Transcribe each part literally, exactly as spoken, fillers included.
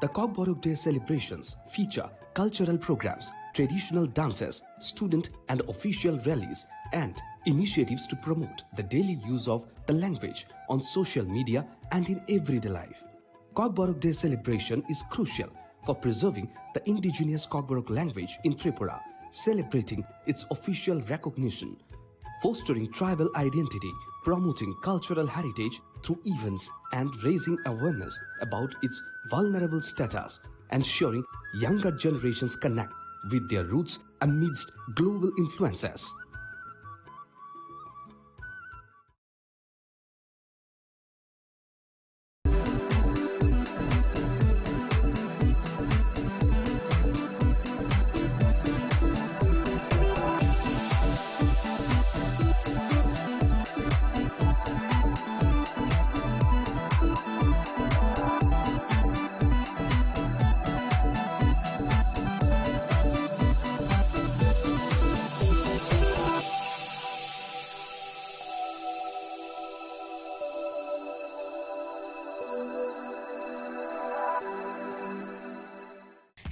The Kokborok Day celebrations feature cultural programs, traditional dances, student and official rallies, and initiatives to promote the daily use of the language on social media and in everyday life. Kokborok Day celebration is crucial for preserving the indigenous Kokborok language in Tripura, celebrating its official recognition, fostering tribal identity, promoting cultural heritage through events, and raising awareness about its vulnerable status, ensuring younger generations connect with their roots amidst global influences.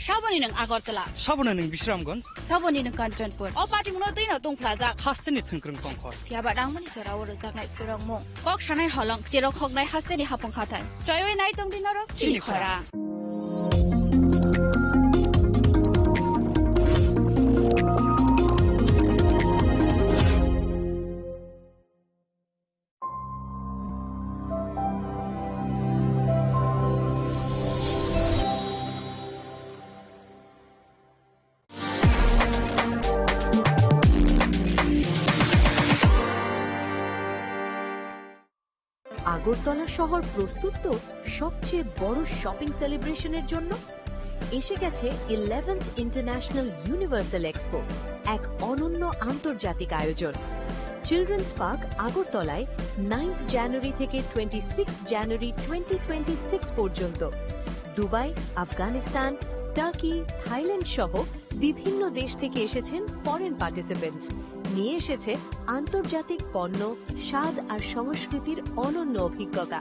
Saboni nwng Agartala. Saboni nwng Bisramganj. Saboni nwng Kanchanpur. O patimungno twino tongphlajak. Hasteni thwngkwrwng tongkhor. Phiya ba rangmani jorao rwjaknai phwrwngmung. Kok sanai holong, cherok hoknai hasteni hapung hathai. Choiwi nai tongdi norok chini chini khorang. Agartala শহর প্রস্তুত তো সবচেয়ে বড় শপিং সেলিব্রেশনের জন্য। এসে গেছে eleventh international universal expo, এক অনন্য আন্তর্জাতিক আয়োজন। চিলড্রেন্স পার্ক আগরতলায় নাইন্থ জানুয়ারি থেকে twenty six January twenty twenty six পর্যন্ত। দুবাই, আফগানিস্তান, টার্কি, থাইল্যান্ড সহ বিভিন্ন দেশ থেকে এসেছেন ফরেন পার্টিসিপেন্টস। নিয়ে এসেছে আন্তর্জাতিক পণ্য, স্বাদ আর সংস্কৃতির অনন্য অভিজ্ঞতা।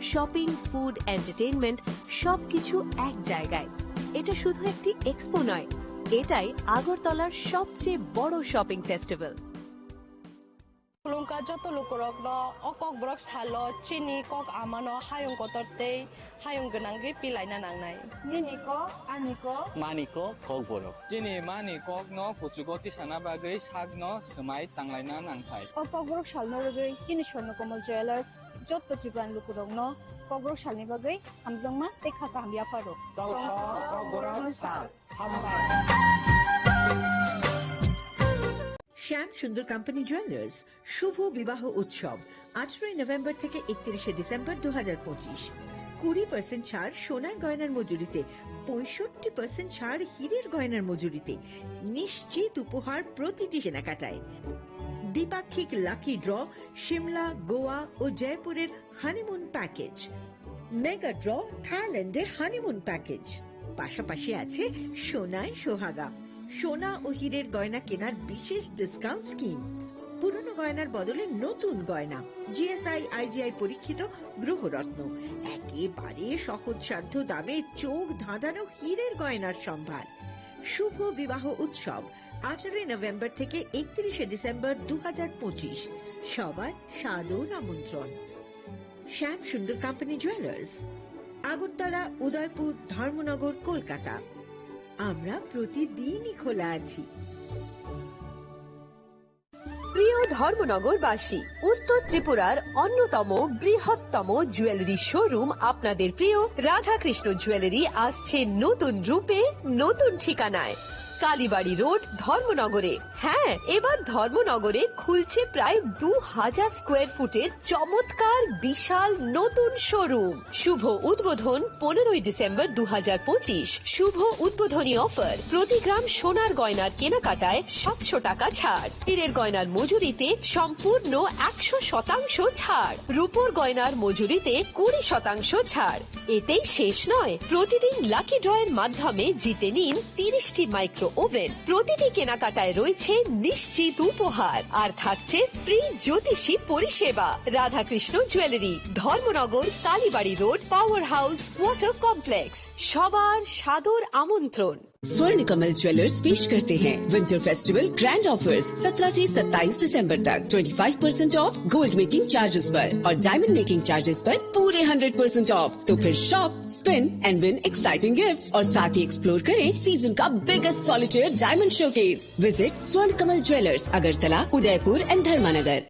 শপিং, ফুড, এন্টারটেইনমেন্ট সবকিছু এক জায়গায়। এটা শুধু একটি এক্সপো নয়, এটাই আগরতলার সবচেয়ে বড় shopping festival. Khulumkha joto lukurokno o Kokborok salo chini kok amano hayung kotor tei hayung gwnangwi pilaina nangnai. Nini kok, ani kok. Mani kok, Kokborok. Chini mani kokno kuchugo tisana bagwi sakno swmai tanglaina nangthai. O Kokborok salno rwgwi chini Swarnakomal Jewellers joto Tripurani lukurokno Kokborok salni bagwi hamjakma tei kha kaham yapharo. Kokborok sal. শ্যাম সুন্দর company jewellers শুভ বিবাহ উৎসব আঠারোই নভেম্বর থেকে একত্রিশে ডিসেম্বর দু হাজার পঁচিশ। কুড়ি পার্সেন্ট ছাড় সোনার গয়নার মজুরিতে, পঁয়ষট্টি পার্সেন্ট ছাড় হীরের গয়নার মজুরিতে, নিশ্চিত উপহার প্রতিটি কেনাকাটায়। দ্বিপাক্ষিক লাকি ড্র, সিমলা, গোয়া ও জয়পুরের হানিমুন প্যাকেজ, মেগা ড্র, থাইল্যান্ডে হানিমুন প্যাকেজ। পাশাপাশি আছে সোনায় সোহাগা, সোনা ও হীরের গয়না কেনার বিশেষ ডিসকাউন্ট স্কিম। পুরনো গয়নার বদলে নতুন গয়না, জিএসআই, আইজিআই পরীক্ষিত গ্রহরত্ন, একেবারে সহজসাধ্য দামে চোখ ধাঁধানো হীরের গয়নার সম্ভার। শুভ বিবাহ উৎসব আঠারোই নভেম্বর থেকে একত্রিশে ডিসেম্বর দু হাজার পঁচিশ। সবার সাদর আমন্ত্রণ। শ্যাম সুন্দর কোম্পানি জুয়েলার্স, আগরতলা, উদয়পুর, ধর্মনগর, কলকাতা। আমরা প্রতিদিনই খোলা আছি। প্রিয় ধর্মনগরবাসী, উত্তর ত্রিপুরার অন্যতম বৃহত্তম জুয়েলারি শোরুম আপনাদের প্রিয় রাধাকৃষ্ণ জুয়েলারি আসছে নতুন রূপে, নতুন ঠিকানায়। কালীবাড়ি রোড, ধর্মনগরে। হ্যাঁ, এবার ধর্মনগরে খুলছে প্রায় দু হাজার স্কোয়ার ফুটের চমৎকার বিশাল নতুন শোরুম। শুভ উদ্বোধন পনেরোই ডিসেম্বর দু হাজার পঁচিশ। শুভ উদ্বোধনী অফার, প্রতি গ্রাম সোনার গয়নার কেনাকাটায় সাতশো টাকা ছাড়, হীরের গয়নার মজুরিতে সম্পূর্ণ একশো শতাংশ ছাড়, রূপোর গয়নার মজুরিতে কুড়ি শতাংশ ছাড়। এতেই শেষ নয়, প্রতিদিন লাকি ড্রয়ের মাধ্যমে জিতে নিন তিরিশটি মাইক্রো ওভেন। প্রতিটি কেনাকাটায় রয়েছে নিশ্চিত উপহার, আর থাকছে ফ্রি জ্যোতিষী পরিষেবা। Radhakrishna jewellery, Dharmanagar, Kalibari road, power house, water complex. সবার সাদর আমন্ত্রণ। स्वर्ण कमल ज्वेलर्स पेश करते हैं विंटर फेस्टिवल ग्रैंड ऑफर्स। सत्रह से सत्ताईस दिसंबर तक twenty five percent of gold making charges पर और डायमंड मेकिंग चार्जेस पर पूरे हंड्रेड परसेंट ऑफ। तो फिर shop, spin and win exciting gifts और साथ ही एक्सप्लोर करें सीजन का biggest solitaire diamond showcase. Visit स्वर्ण कमल ज्वेलर्स, अगरतला, उदयपुर एंड धर्मानगर।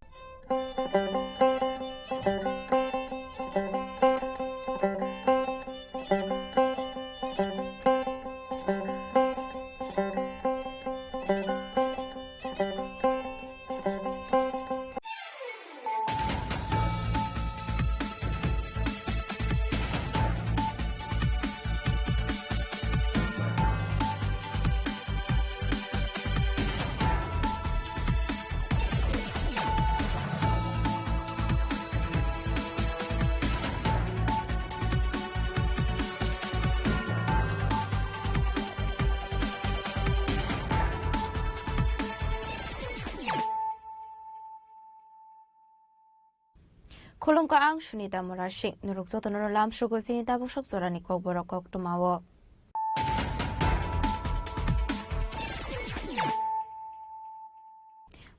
Khulumkha, ang Sunita Murasing. Norok jotono lamsogo chini tabuk sok jorani kokborok koktwmao.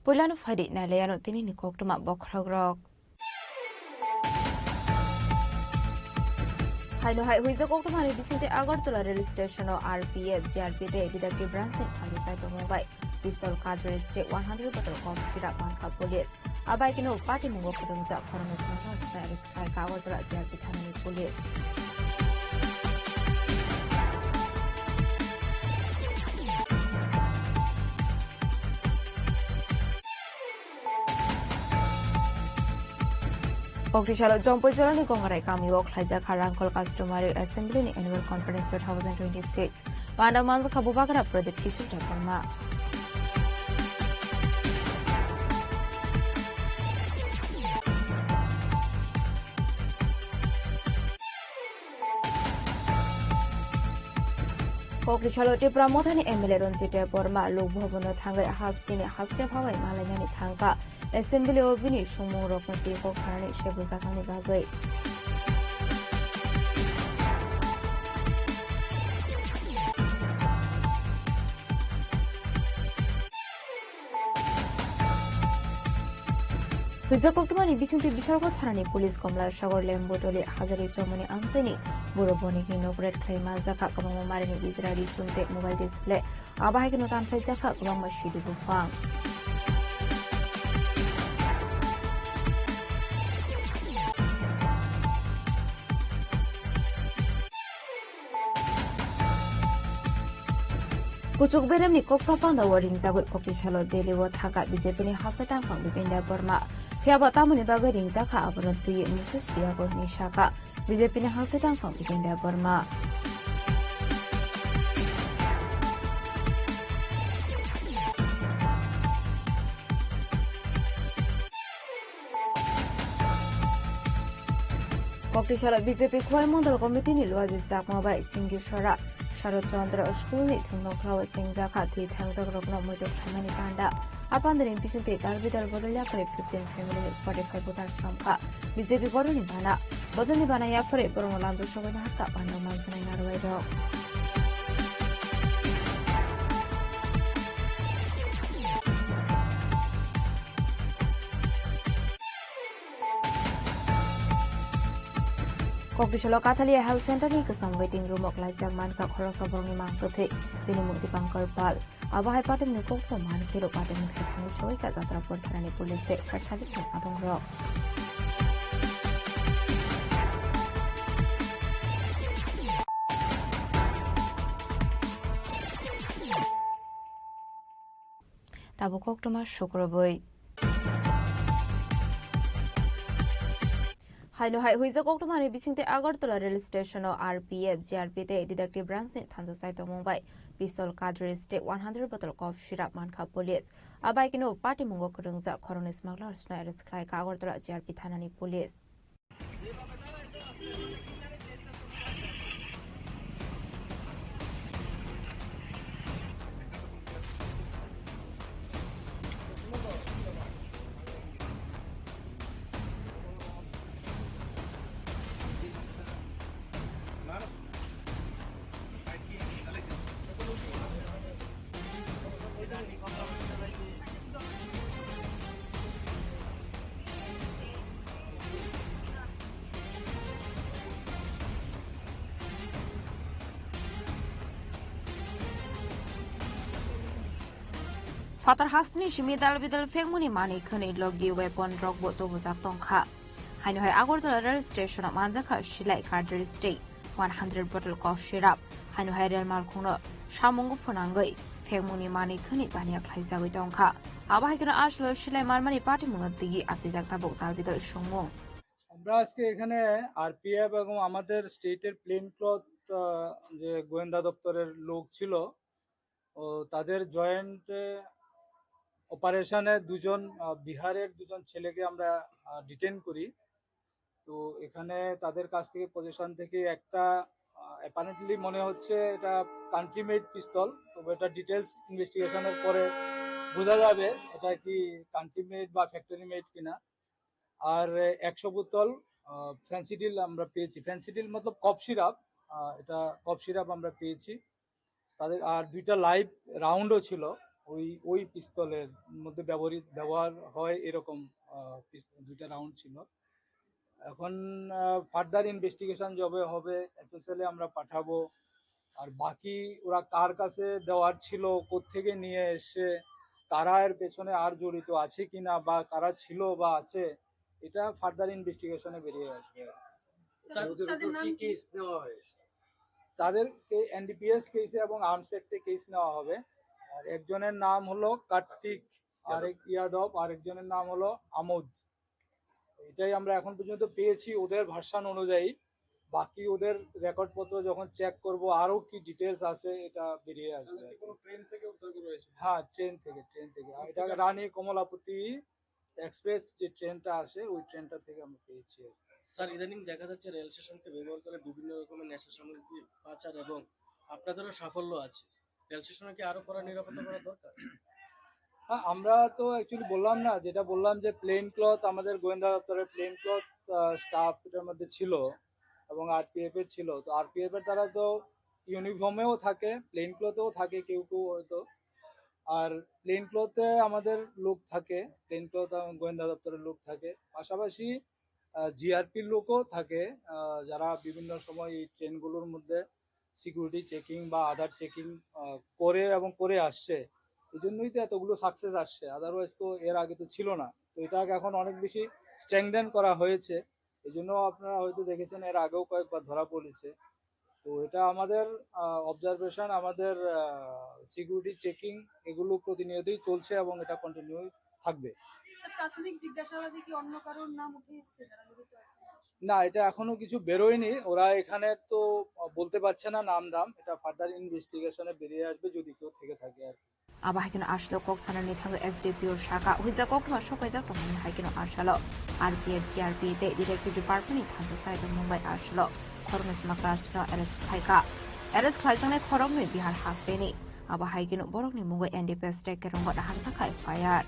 Puilano phaidi nailaiano tinini koktwma bokhorokrok. Haino hai huijak koktwmani bisingtwi Agartala rail station-o R P F, G R P tei detective branch-ni thansa chai tongmung bai pistol, cartridge tei one hundred bottle cough syrup mankha police. Abai kino patimungo kwrwngjak khoroknwi swnamjak arrest khlaikha Agartala G R P thanani police. Kokri salo Jompui jilani Gongarai kamio khlaijak Rangkhol Customary Assembly ni Annual Conference two thousand twenty-six. Panda manjakha Bubagra Pradip Kishore Debbarma. Kokri salo Tipra Mothani M L A Ranjit Debbarma Lok Bhavan-o thangwi hasteni haste phabai malainani thangkha. Assembly-o bini songmungrokno twi kok sanani sebujaknani bagwi. Huijak koktwmani bisingtwi Bishalgarh thanani police Komla Sagar Lembotoli Hajari Chomoni amchaini buro bonikni nok raid khlai manjakha, kwbangma marini bijra, ri-chum tei mobile display. Abo hai kheno tanphaijak kha kwbangma sidi buphang. Kuchuk beremni koksa panda o ringjagwi kokti salo Delhi o thangkha B J P ni hasteni tangphang Bipin Debbarma. Phiya bo tamoni bagwi ringjak kha abono twiwi musa siyago hinwi sakha. B J P ni hasteni tangphang Bipin Debbarma. Kokti salo B J P Khowai Mondol Committee ni luaji chakma bai Singir Sora Sharad Chandra School ni thwngnokhla o chengjak kha thwi thangjak rokno muitok khlaimani panda. A pandani bisingtwi dal bidal bodol ya kwrwi fifteen family ni forty five voter samkha. B J P bodolni bana. Bodolni bana yaphare borokno lamjak sogwi naharkha panda manjaknai narwai rok. Kokti salo Kathalia Health Center ni kwcham waiting room o klaijak mankha khoroksa borokni mang kwthwi, bini mung Dipankar Pal. Abo hai patimni kokthoma mankheno patimni khaithangwi soi ka Jatrapur thanani police se fire service ni adongrok. Tabuk koktwma sukrubwi. Haino hai huijak koktwmani bisingtwi Agartala rail station o R P F, G R P tei detective branch ni thansa chai tongmung bai pistol, cartridge tei one hundred bottle cough syrup mankha police. A bai keno patimungo kwrwngjak khoroknwi smugglers no arrest khlaikha Agartala G R P thanani police. Patar hasteni simi dal bidal phekmani manwi khwnwi logi weapon rokbo tubujak tongkha. Haino hai Agartala rail station o manjakha silai cardinal stay one hundred bottle cough syrup. Haino hai rail malkhungno samung phwnangwi phekmungni manwi khwnwi baniya khlaijagwi tongkha. Abo hai kheno aswk silai malmani patimungno twiwi achijak tabuk dal bidal songmung. আমরা আজকে এখানে আরপিএফ এবং আমাদের স্টেটের plane cloth, আহ, যে গোয়েন্দা দপ্তরের লোক ছিল, ও তাদের জয়েন্ট অপারেশনে দুজন, আহ, বিহারের দুজন ছেলেকে আমরা, আহ, ডিটেন করি। তো এখানে তাদের কাছ থেকে, পজিশন থেকে একটা, আহ, অ্যাপারেন্টলি মনে হচ্ছে এটা কান্ট্রি মেড পিস্তল। তবে এটা ডিটেলস ইনভেস্টিগেশনের পরে বোঝা যাবে এটা কি কান্ট্রি মেড বা ফ্যাক্টরি মেড কিনা। আর একশো বোতল, আহ, ফেন্সিডিল আমরা পেয়েছি। ফেন্সিডিল মতলব কফ সিরাপ, আহ, এটা কফ সিরাপ আমরা পেয়েছি। তাদের আর দুইটা লাইভ রাউন্ডও ছিল, ওই, ওই পিস্তলের মধ্যে ব্যবহৃত, ব্যবহার হয় এরকম, আহ, পিস-, দুইটা রাউন্ড ছিল। এখন, আহ, ফার্দার ইনভেস্টিগেশন যবে হবে, এফএসএল এ আমরা পাঠাবো। আর বাকি ওরা কার কাছে দেওয়ার ছিল, কোত্থেকে নিয়ে এসে, কারা এর পেছনে আর জড়িত আছে কিনা বা কারা ছিল বা আছে, এটা ফার্দার ইনভেস্টিগেশনে বেরিয়ে আসবে। স্যার, ওদের তাদের উপর নাম কি কি? কেস নেওয়া হয়েছে? তাদেরকে এনডিপিএস কেসে এবং আর্মস অ্যাক্টে কেস নেওয়া হবে। আর একজনের নাম হলো কার্তিক, আরেক ইয়াদব, আরেকজনের নাম হলো আমোদ। এটাই আমরা এখন পর্যন্ত পেয়েছি ওদের ভার্সন অনুযায়ী। বাকি ওদের রেকর্ড পত্র যখন চেক করব, আরো কি ডিটেলস আছে, এটা বেরিয়ে আসবে। তাহলে কি কোনো ট্রেন থেকে উদ্ধার করা হয়েছে? হ্যাঁ, ট্রেন থেকে, ট্রেন থেকে। আর এটা রানী কমলাপতি এক্সপ্রেস যে ট্রেনটা আসে, ওই ট্রেনটা থেকে আমরা পেয়েছি আর কি। স্যার, ইদানিং দেখা যাচ্ছে রেল স্টেশনকে ব্যবহার করে বিভিন্ন রকমের নেশা সামগ্রী পাচার এবং আপনাদেরও সাফল্য আছে। রেল স্টেশনে কি আরো কড়া নিরাপত্তা করা দরকার? হ্যাঁ, আমরা তো অ্যাকচুয়ালি বললাম না, যেটা বললাম যে প্লেন ক্লথ, আমাদের গোয়েন্দা দপ্তরের প্লেন ক্লথ, আহ, স্টাফ এটার মধ্যে ছিল এবং আরপিএফ এর ছিল। তো আরপিএফ এর তারা তো ইউনিফর্মেও থাকে, প্লেন ক্লথেও থাকে কেউ কেউ হয়তো। আর প্লেন ক্লথে আমাদের লোক থাকে, প্লেন ক্লথ এবং গোয়েন্দা দপ্তরের লোক থাকে। পাশাপাশি, আহ, জিআরপির লোকও থাকে, আহ, যারা বিভিন্ন সময় এই ট্রেনগুলোর মধ্যে সিকিউরিটি চেকিং বা আদার চেকিং, আহ, করে এবং করে আসছে। এই জন্যই তো এতগুলো সাকসেস আসছে, আদারওয়াইজ তো এর আগে তো ছিল না। তো এটা এখন অনেক বেশি স্ট্রেংথেন করা হয়েছে। এই জন্য আপনারা হয়তো দেখেছেন, এর আগেও কয়েকবার ধরা পড়েছে। তো এটা আমাদের, আহ, অবজারভেশন, আমাদের, আহ, সিকিউরিটি চেকিং, এগুলো প্রতিনিয়তই চলছে এবং এটা কন্টিনিউ থাকবে। স্যার, প্রাথমিক জিজ্ঞাসাবাদে কি অন্য কারোর নাম উঠে এসেছে যারা জড়িত আছে? না, এটা এখনো কিছু বেরোয়নি। ওরা এখানে তো বলতে পারছে না নাম দাম, এটা ফার্দার ইনভেস্টিগেশনে বেরিয়ে আসবে যদি কেউ থেকে থাকে আর কি। Abo hai kheno aswk kok sanani thangwi S D P O saka, huijak koktwma sokaijak tongmani hai kheno asalo R P F, G R P tei Detective Department ni thansa sai tongmung bai asalo khoroknwi sima class no arrest khlaikha. Arrest khlaijaknai khoroknwi Bihar hasteni. Abo hai kheno borokni mungwi N D P S tei Kerongba naharjakha F I R.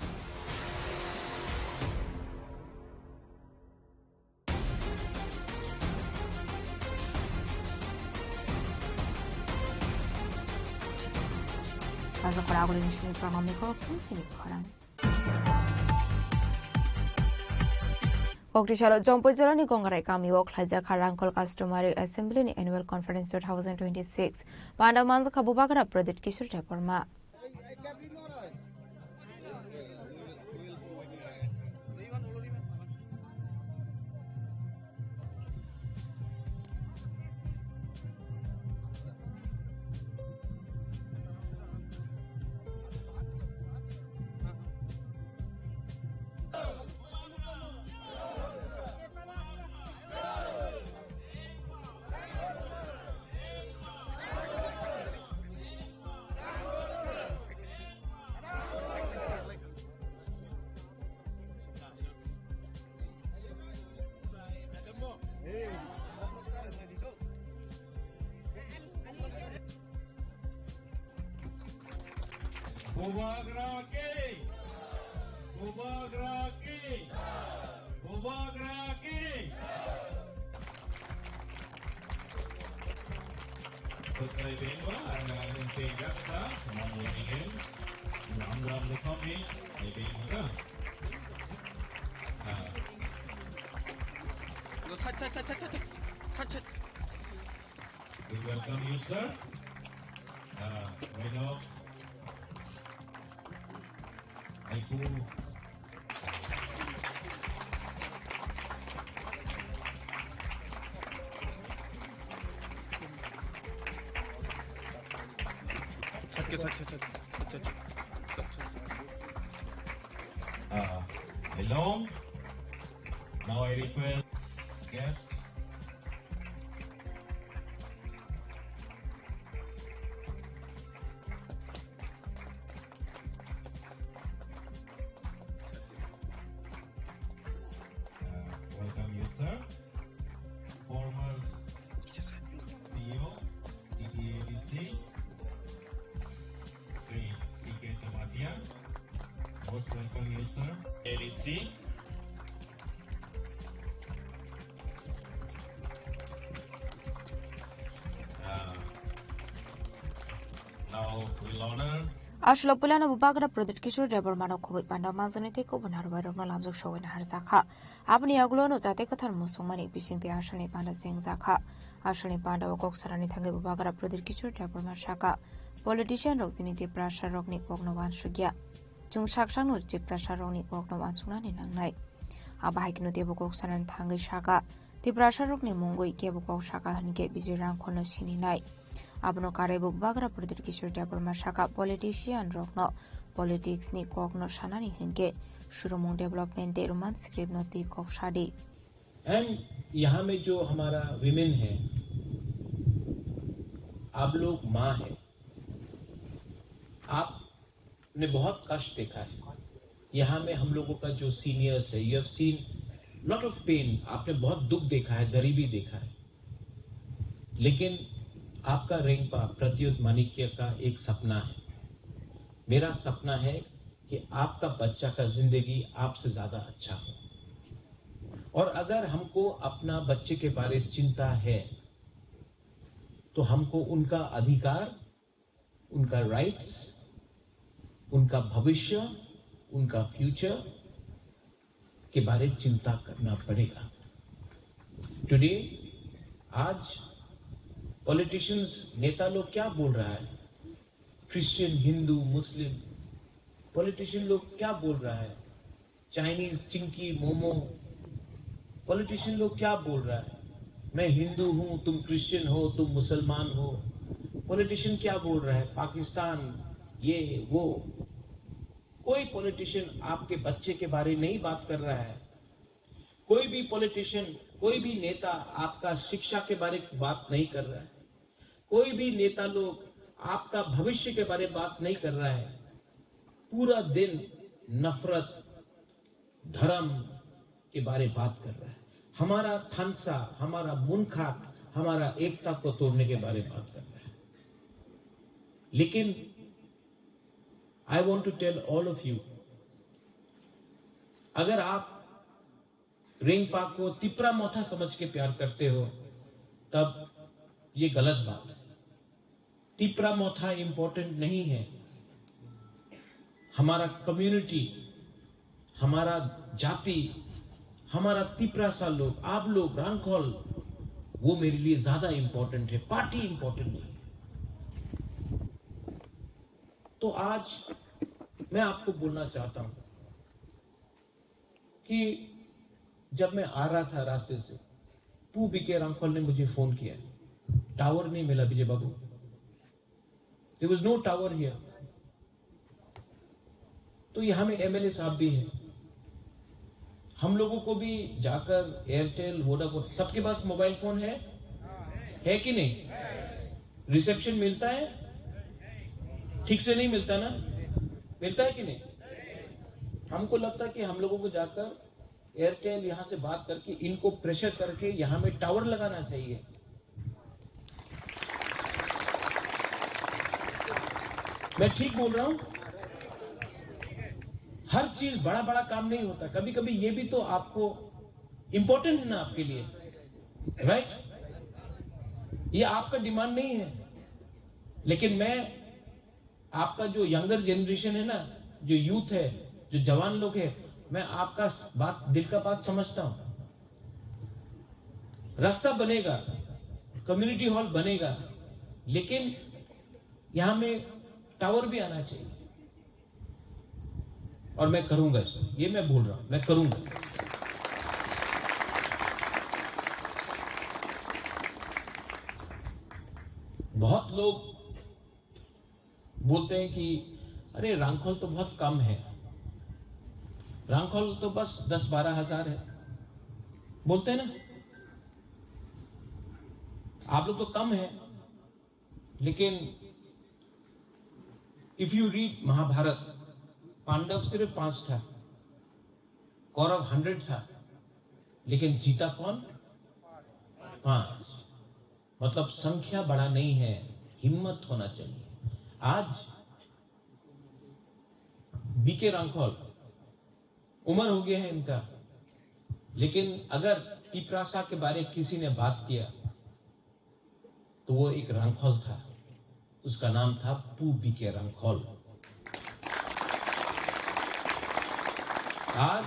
Taja khorang agulini sini pranamni khorok sini khorang. Koktisalo Jompui jorani Gongrai kamio khlaijak ha Rangkhol Customary Assembly ni Annual Conference two thousand twenty-six. Panda manjakha Bubagra Pradyut Kishore Debbarma. Bubagra ki! Bubagra ki! Bubagra ki! Kotai bengwa, ana, ana, bengwa, ta, mamo bengwa, ram, ram, mukami, bengwa. Ah. Cha, cha, cha. We welcome you, sir. Uh, we know. Uh, hello. Now I request guests. Uh, welcome you, sir. Former C E O, T T A D C, Shri C K Jamatia. Most welcome you, sir. A D C. Uh, now we'll honor Aswk puilano Bubagra Pradyut Kishore Debbarmano khobwi panda manjaknai tei kubun harbairokno lamjak sogwi naharjakha. Aboni yagulono jate kwthar musukmani bisingtwi asalni panda chengjakha. Asalni pandao kok sanani thangwi Bubagra Pradyut Kishore Debbarma sakha, politician rok chini Tiprasa rokni kokno uansukya. Chwng saksakno Tiprasa rokni kokno uansuknani nangnai. Abo hai kheno teibo kok sanani thangwi sakha, Tiprasa rokni mungwi kebo kok sakha hinkhe Bijay Rangkholno sininai. Abono karwibo Bubagra Pradyut Kishore Debbarma sakha, politician rokno politics ni kokno sanani hinkhe surumung development tei Roman script no twi kok sadi. And यहाँ में जो हमारा women है, आप लोग माँ है, आपने बहुत कष्ट देखा है। यहाँ में हम लोगों का जो seniors है, you have seen lot of pain, आपने बहुत दुख देखा है, गरीबी देखा है। लेकिन आपका रेंगपा प्रद्युत माणिक्य का एक सपना है। मेरा सपना है कि आपका बच्चा का जिंदगी आपसे ज्यादा अच्छा हो। और अगर हमको अपना बच्चे के बारे चिंता है, तो हमको उनका अधिकार, उनका राइट्स, उनका भविष्य, उनका फ्यूचर के बारे चिंता करना पड़ेगा। टुडे, आज पॉलिटिशियंस, नेता लोग क्या बोल रहा है, क्रिश्चियन, हिंदू, मुस्लिम, पॉलिटिशियन लोग क्या बोल रहा है, चाइनीज, चिंकी, मोमो, पॉलिटिशियन लोग क्या बोल रहा है, मैं हिंदू हूं, तुम क्रिश्चियन हो, तुम मुसलमान हो, पॉलिटिशियन क्या बोल रहा है, पाकिस्तान, ये वो। कोई पॉलिटिशियन आपके बच्चे के बारे नहीं बात कर रहा है। कोई भी पॉलिटिशियन, कोई भी नेता आपका शिक्षा के बारे बात नहीं कर रहा है। कोई भी नेता लोग आपका भविष्य के बारे बात नहीं कर रहा है। पूरा दिन नफरत, धर्म के बारे बात कर रहा है। हमारा थानसा, हमारा मुनखात, हमारा एकता को तोड़ने के बारे बात कर रहा है। लेकिन I want to tell all of you, अगर आप रेंगपा को तिप्रा मोथा समझ के प्यार करते हो, तब ये गलत बात है। तिप्रा मोथा इंपॉर्टेंट नहीं है। हमारा कम्युनिटी, हमारा जाति, हमारा तिप्रासा लोग, आप लोग, रांखल, वो मेरे लिए ज्यादा इंपॉर्टेंट है, पार्टी इंपॉर्टेंट नहीं है। तो आज मैं आपको बोलना चाहता हूं कि जब मैं आ रहा था रास्ते से, पू बीके रांखल ने मुझे फोन किया, टावर नहीं मिला विजय बाबू, there was no tower here। तो यहाँ में एमएलए साहब भी हैं, हम लोगों को भी जाकर एयरटेल, वोडाफोन, सबके पास मोबाइल फोन है, है कि नहीं? रिसेप्शन मिलता है? ठीक से नहीं मिलता ना? मिलता है कि नहीं? हमको लगता है कि हम लोगों को जाकर एयरटेल यहाँ से बात करके इनको प्रेशर करके यहाँ में टावर लगाना चाहिए। मैं ठीक बोल रहा हूं? हर चीज, बड़ा बड़ा काम नहीं होता, कभी कभी ये भी तो आपको इंपॉर्टेंट है ना आपके लिए, राइट? ये आपका डिमांड नहीं है, लेकिन मैं आपका जो यंगर जनरेशन है ना, जो यूथ है, जो जवान लोग है, मैं आपका बात, दिल का बात समझता हूं। रास्ता बनेगा, कम्युनिटी हॉल बनेगा, लेकिन यहां में टावर भी आना चाहिए। और मैं करूंगा इसको, ये मैं बोल रहा हूं, मैं करूंगा। बहुत लोग बोलते हैं कि अरे, रांखल तो बहुत कम है, रांखल तो बस दस बारह हजार है, बोलते हैं ना? आप लोग तो कम है, लेकिन if you read महाभारत, पांडव सिर्फ पांच था, कौरव हंड्रेड था, लेकिन जीता कौन? पांच। मतलब, संख्या बड़ा नहीं है, हिम्मत होना चाहिए। आज बीके रांखल, उम्र हो गया है इनका, लेकिन अगर तिपरासा के बारे किसी ने बात किया, तो वो एक रांखल था, उसका नाम था पू बीके रांखल। आज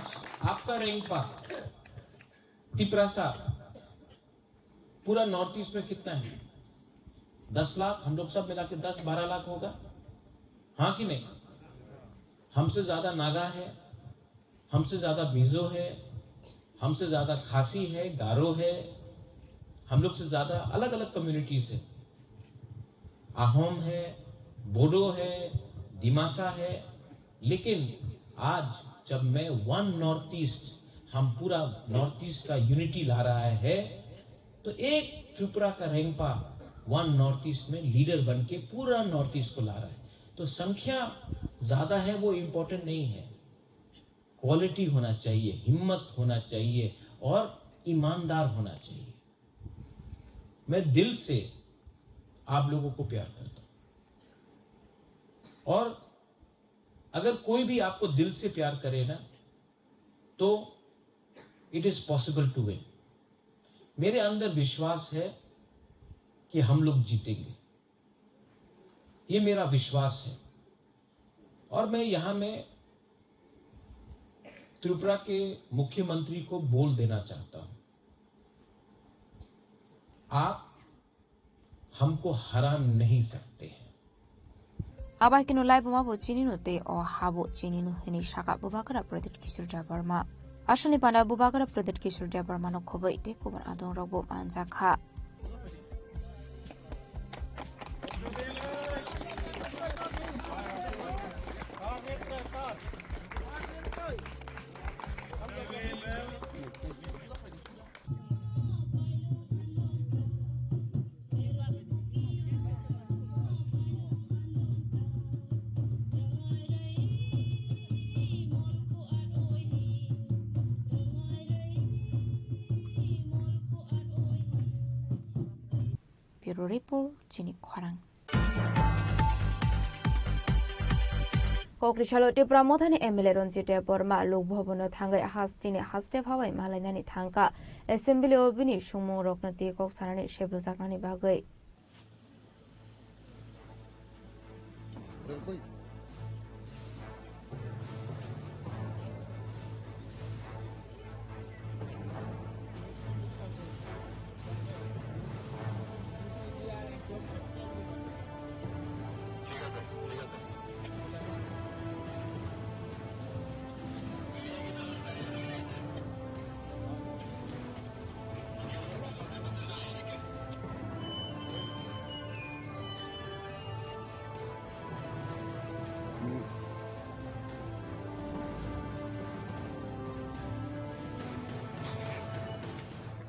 आपका रेंगपा, तिपरासा, पूरा नॉर्थ ईस्ट में कितना है? दस लाख, हम लोग सब मिला के दस बारह लाख होगा, हाँ कि नहीं? हमसे ज्यादा नागा है, हमसे ज्यादा मिजो है, हमसे ज्यादा खासी है, गारो है, हम लोग से ज्यादा अलग-अलग कम्युनिटीज है, अहोम है, बोडो है, दिमासा है। लेकिन आज जब मैं वन नॉर्थ ईस्ट, हम पूरा नॉर्थ ईस्ट का यूनिटी ला रहा है, तो एक त्रिपुरा का रेंगपा वन नॉर्थ ईस्ट में लीडर बन के पूरा नॉर्थ ईस्ट को ला रहा है। तो संख्या ज्यादा है, वो इंपॉर्टेंट नहीं है, क्वालिटी होना चाहिए, हिम्मत होना चाहिए और ईमानदार होना चाहिए। मैं दिल से आप लोगों को प्यार करता हूं, और अगर कोई भी आपको दिल से प्यार करे ना, तो it is possible to win। मेरे अंदर विश्वास है कि हम लोग जीतेंगे, ये मेरा विश्वास है। और मैं यहां में त्रिपुरा के मुख्यमंत्री को बोल देना चाहता हूं, आप हमको हरा नहीं सकते हैं। Abai kino lai buma bo chini no tei o ha bo chini no hini saka Bubagra Pradyut Kishore Debbarma. Aswkni panda Bubagra Pradyut Kishore Debbarma no khoboi tei kubun adong rok bo manjak kha. Bureau Report, chini khorang. Kokri salo Tipra Mothani M L A Ranjit Debbarma Lok Bhavan no thangwi hasteni haste phawai malainani thangkha. Assembly o bini sumung rokno twi kok sanani sebrujaknani bagwi.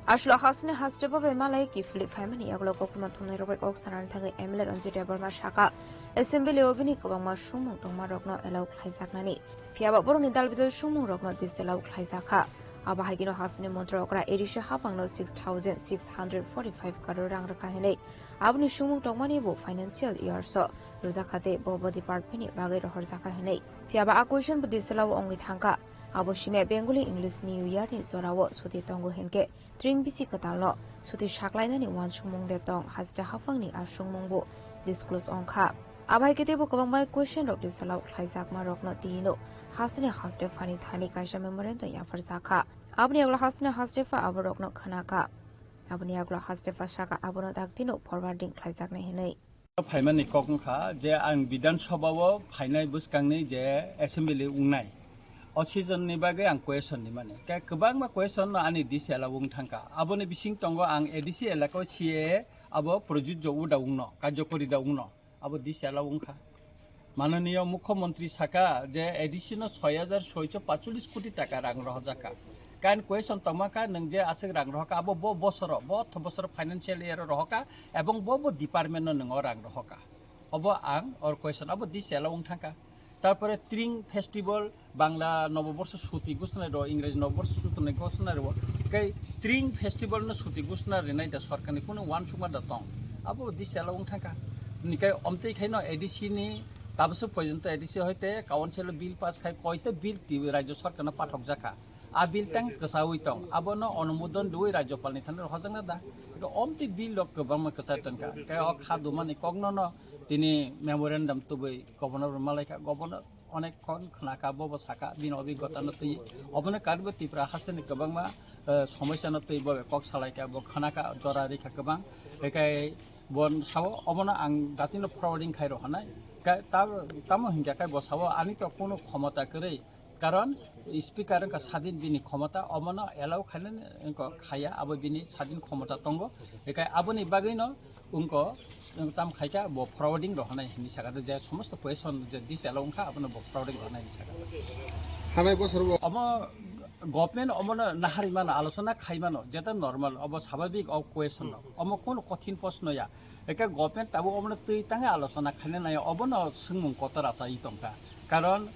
Aswk hasteni haste bo bai malai kiphilwi phaimani yagulo kokrwma thumnairok bai kok sanani thangwi M L A Ranjit Debbarma sakha, Assembly o bini kwbangma sumung tongmarokno allow khlaijaknani. Phiyaba borokni dal bidal sumung rokno disallow khlaijak kha. Abo hai kheno hasteni montri okra A D C haphangno six thousand six hundred forty five crore rang rwkha hinwi aboni sumung tongmani bo financial years o rwjak kha tei bo bo department ni bagwi rohorjak kha hinwi. Phiyaba a question bo disallow wngwi thangkha. Abo simi Bengali English New Year ni jorao suti tongo hinkhe tring bisi kwtalno suti saklainani uansukmung de tong, haste haphangni a sumung bo disclose wngkha. Abo hai khe teibo kwbangma question rok disallow khlaijakma rokno tino hasteni haste phani thani kaisa memorandum yapharjak kha. Aboni yagulo hasteni haste pha aborokno khna kha. Aboni yagulo haste pha saka abono daktino forwarding khlaijaknai hinwi. Phaimani kok wngkha je ang Bidhan Sabha o phainai bwskangni je assembly wngnai. O season ni bagwi ang question ni mani. Khe kwbangma question no ani D C elaka wng thangkha. Aboni bising tongo ang A D C elaka C A A abo projujjo uda wngno, karjokori da wngno. Abo D C elaka wngkha. Mananiyo Mukhyamantri saka je A D C no soi hajar soicho pachulis koti taka rang rohorjakha. Kain question tongma kha nwng je aswk rang rohorkha abo bo bosoro, bo otho bosoro financial year o rohorkha ebong bo bo department no nwng o rang rohorkha. Obo ang or question abo D C elaka wng thangkha. Tarpore Tring Festival, Bangla Noboborso suti gusnai ro, Ingreji Noboborso suti gusnai ro, kai Tring Festival no suti gusna rinai da sorkar ni kunu wansukma da tong. Abo D C elaka wng thangkha. Ni kai omtwi khai no A D C ni tabaswk porjonto A D C hoite council o bill pass khai koita bill ti rajyo sorkar no pathok jakha. A bill tang kwchaui tong. Abono onumodon rwui rajyopal ni thani rohorjakna da. Eko omtwi bill rok kwbangma kwchai tongkha. Kai o kha dumani kokno no tini memorandum tubui governor bai malaikha. Governor onek khon khnakha, bobo sakha, bini obhiggota no twi. Obono karibo Tripura hasteni kwbangma, eh, somosya no twi bobo kok salaikha, bo khnakha, jora rikha kwbang. Ekai bon sao obono ang datino forwarding khai rohonai. Ka-, ta-, tamo hinkha kai bo sao ani to kono khomota kwrwi. Karon speaker wngkha sadin bini khomota, obono allow khainani wngkha khaya, abo bini sadin khomota tongo. Ekai aboni bagwino wngkha, wng tam khaikha bo forwarding rohonai hinwi sakha, je somosto question je D C elaka wngkha abono bo forwarding rohonai hinwi sakha. Thanai bosor bo omo government omono nahari mano, alochona khai mano, jeta normal, obo sababik o question no. Omo kono kothin proshno ya. Eka government tabuk omono twi tangwi alochona khaina nai, obono swngmung kotor achai tongkha. Karon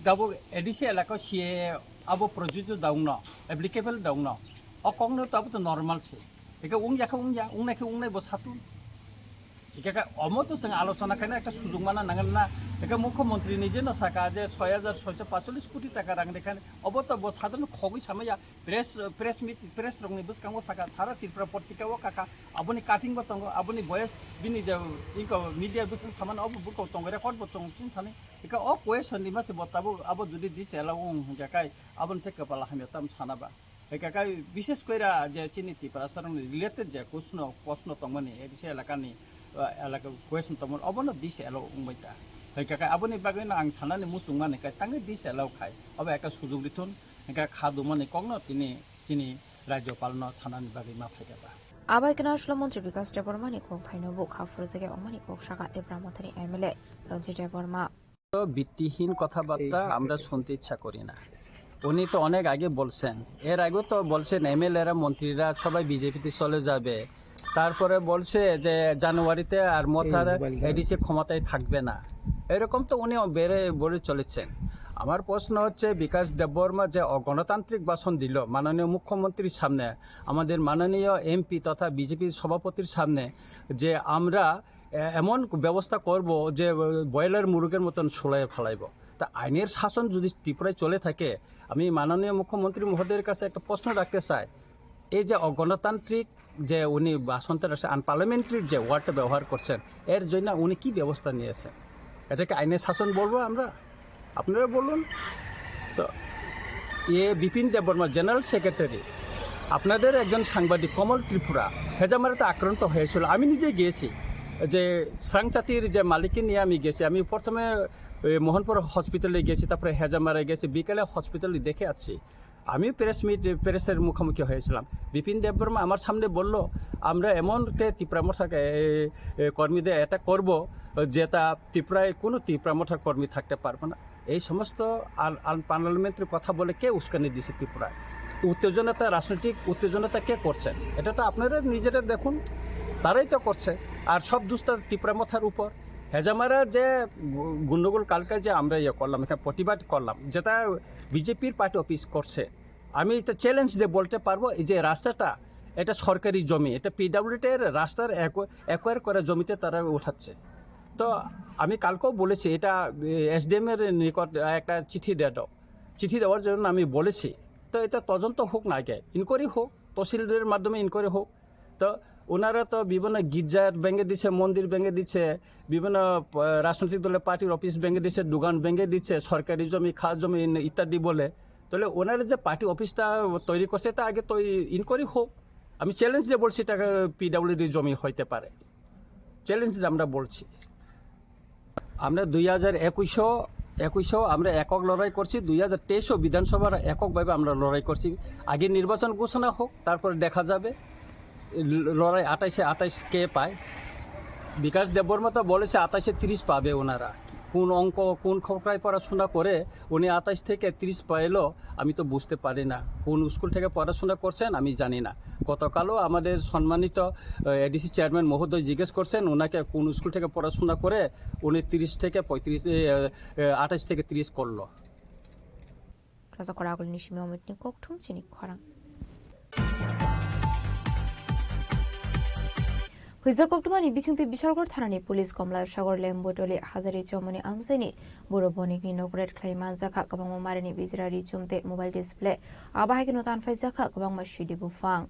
tabuk A D C elaka C A A abo projujjo da wngno, applicable da wngno. O kokno tabuk to normal se. Eka wngya khe wngya, wngnai khe wngnai bo satun. Eka khe omo to chwng alochona khaina ekta sujug mana nangan na. Eka mukhyamantri ni jeno saka je soi hajar soicho pachulis koti taka rang rekhani. Obo to bo sadhon khogwi samaya. Press, press meet, press rokni bwskango saka, sara Tripura portika o kaka, aboni cutting bo tongo, aboni voice bini je inko media bwskango samano, obo buko tongo, record bo tongo, chini thani. Eka o question ni mase bo tabuk abo jodi D C elaka wng hwnkhe kai, aboni se kwpal hamya tam sana ba. Eka kai bishes koira je chini Tiprasa rokni related je kuchno, proshno tongmani, A D C elakani, uh, elaka question tongmani, obono D C elaka wngbai ta. Eka kai aboni bagwi no ang sanani muchung mani kai tangwi D C elaka khai, obo eka sujug rithun. Hingkhe kha dumani kokno tini chini Rajyopalno sanani bagwi ma phaikha ba. Abai kwna Solo Montri Bikas Debbarmani kok thaino bo kha phurjak ya wngmani kok sakha Tipra Mothani M L A Ranjit Debbarma. তো ভিত্তিহীন কথাবার্তা আমরা শুনতে ইচ্ছা করি না। উনি তো অনেক আগে বলছেন, এর আগেও তো বলছেন এমএলএরা, মন্ত্রীরা সবাই বিজেপিতে চলে যাবে। তারপরে বলছে যে জানুয়ারিতে আর মথার এই মোবাইল এডিসি ক্ষমতায় থাকবে না, এরকম তো উনি বেড়ে বলে চলেছেন। আমার প্রশ্ন হচ্ছে, বিকাশ দেববর্মা যে অগণতান্ত্রিক ভাষণ দিল মাননীয় মুখ্যমন্ত্রীর সামনে, আমাদের মাননীয় এমপি তথা বিজেপির সভাপতির সামনে, যে আমরা এ-, এমন ব্যবস্থা করব যে বয়লার মুরগের মতন সুলায় ফালাইব। তা আইনের শাসন যদি ত্রিপুরায় চলে থাকে, আমি মাননীয় মুখ্যমন্ত্রী মহোদয়ের কাছে একটা প্রশ্ন রাখতে চাই, এই যে অগণতান্ত্রিক যে উনি ভাষণটা রাখছেন, আনপার্লামেন্টারি যে ওয়ার্ডটা ব্যবহার করছেন, এর জন্য উনি কি ব্যবস্থা নিয়েছেন? এটাকে আইনের শাসন বলবো আমরা? আপনারা বলুন। তো এ বিপিন দেববর্মা, জেনারেল সেক্রেটারি, আপনাদের একজন সাংবাদিক কমল ত্রিপুরা হেজামারাতে আক্রান্ত হয়েছিল, আমি নিজে গিয়েছি। যে স্রাংচাতির যে মালিককে নিয়ে আমি গেছি, আমি প্রথমে, এ, মোহনপুর হসপিটালে গেছি, তারপরে হেজামারা গেছি, বিকেলে হসপিটালে দেখে আসছি। আমি প্রেস মিট, প্রেসের মুখোমুখি হয়েছিলাম। বিপিন দেববর্মা আমার সামনে বলল, "আমরা এমনকে তিপ্রা মথা, এ, এ, কর্মীদের অ্যাটাক করব, যেটা তিপ্রায় কোনো তিপ্রা মথার কর্মী থাকতে পারবে না।" এই সমস্ত আন-, আন-, পার্লামেন্টের কথা বলে কে উস্কানি দিছে ত্রিপুরায়? উত্তেজনাটা, রাজনৈতিক উত্তেজনাটা কে করছেন? এটা তো আপনারা নিজেরা দেখুন, তারাই তো করছে। আর সব দোষটা তিপ্রা মথার উপর। হেজামারা যে গু-, গন্ডগোল কালকে যে আমরা ইয়ে করলাম, এখানে প্রতিবাদ করলাম, যেটা বিজেপির পার্টি অফিস করছে, আমি এটা চ্যালেঞ্জ দিয়ে বলতে পারবো, এই যে রাস্তাটা, এটা সরকারি জমি, এটা পিডাব্লিউডি এর রাস্তার অ্যাকো-, অ্যাকোয়ার করা জমিতে তারা উঠাচ্ছে। তো আমি কালকেও বলেছি, এটা, এ, এসডিএম এর নিকট একটা চিঠি দিয়ে দাও। চিঠি দেওয়ার জন্য আমি বলেছি। তো এটা তদন্ত হোক না আগে, ইনকোয়ারি হোক, তহসিলদারের মাধ্যমে ইনকোয়ারি হোক। তো ওনারা তো বিভিন্ন গির্জা ভেঙে দিচ্ছে, মন্দির ভেঙে দিচ্ছে, বিভিন্ন, আহ, রাজনৈতিক দলের পার্টির অফিস ভেঙে দিচ্ছে, দোকান ভেঙে দিচ্ছে, সরকারি জমি, খাস জমি ইন-, ইত্যাদি বলে। তাহলে ওনারা যে পার্টি অফিসটা তৈরি করছে, এটা আগে তো ইনকোয়ারি হোক। আমি চ্যালেঞ্জ দিয়ে বলছি, এটা পিডাব্লিউডি জমি হইতে পারে, চ্যালেঞ্জ দিয়ে আমরা বলছি। আমরা দুই হাজার একুশও একুশশো আমরা একক লড়াই করছি, দুই হাজার তেইশও বিধানসভার এককভাবে আমরা লড়াই করছি। আগে নির্বাচন ঘোষণা হোক, তারপরে দেখা যাবে ল-, লড়াই আঠাইশে আঠাইশ কে পায়। বিকাশ দেববর্মা তো বলেছে আঠাইশে তিরিশ পাবে ওনারা। কোন অঙ্ক, কোন খোকায় পড়াশোনা করে উনি আঠাইশ থেকে তিরিশ পেলো, আমি তো বুঝতে পারি না। কোন স্কুল থেকে পড়াশোনা করছেন আমি জানি না। গতকালও আমাদের সম্মানিত, আহ, এডিসি চেয়ারম্যান মহোদয় জিজ্ঞেস করছেন ওনাকে কোন স্কুল থেকে পড়াশোনা করে উনি তিরিশ থেকে পঁয়ত্রিশ, এ, এ, আঠাশ থেকে তিরিশ করলো। Raja Koragol ni simi omit ni kokthum chini khorang. Huijak koktumani bisingtwi Bishalgarh thanani police Komla Sagor Lembutoli Hazari Chomoni amchaini boro bonikni nok raid khlai manjakha, kwbangma marini bijra ri chum tei mobile display. Abo hai kheno tanphaijakha kwbangma sidi buphang.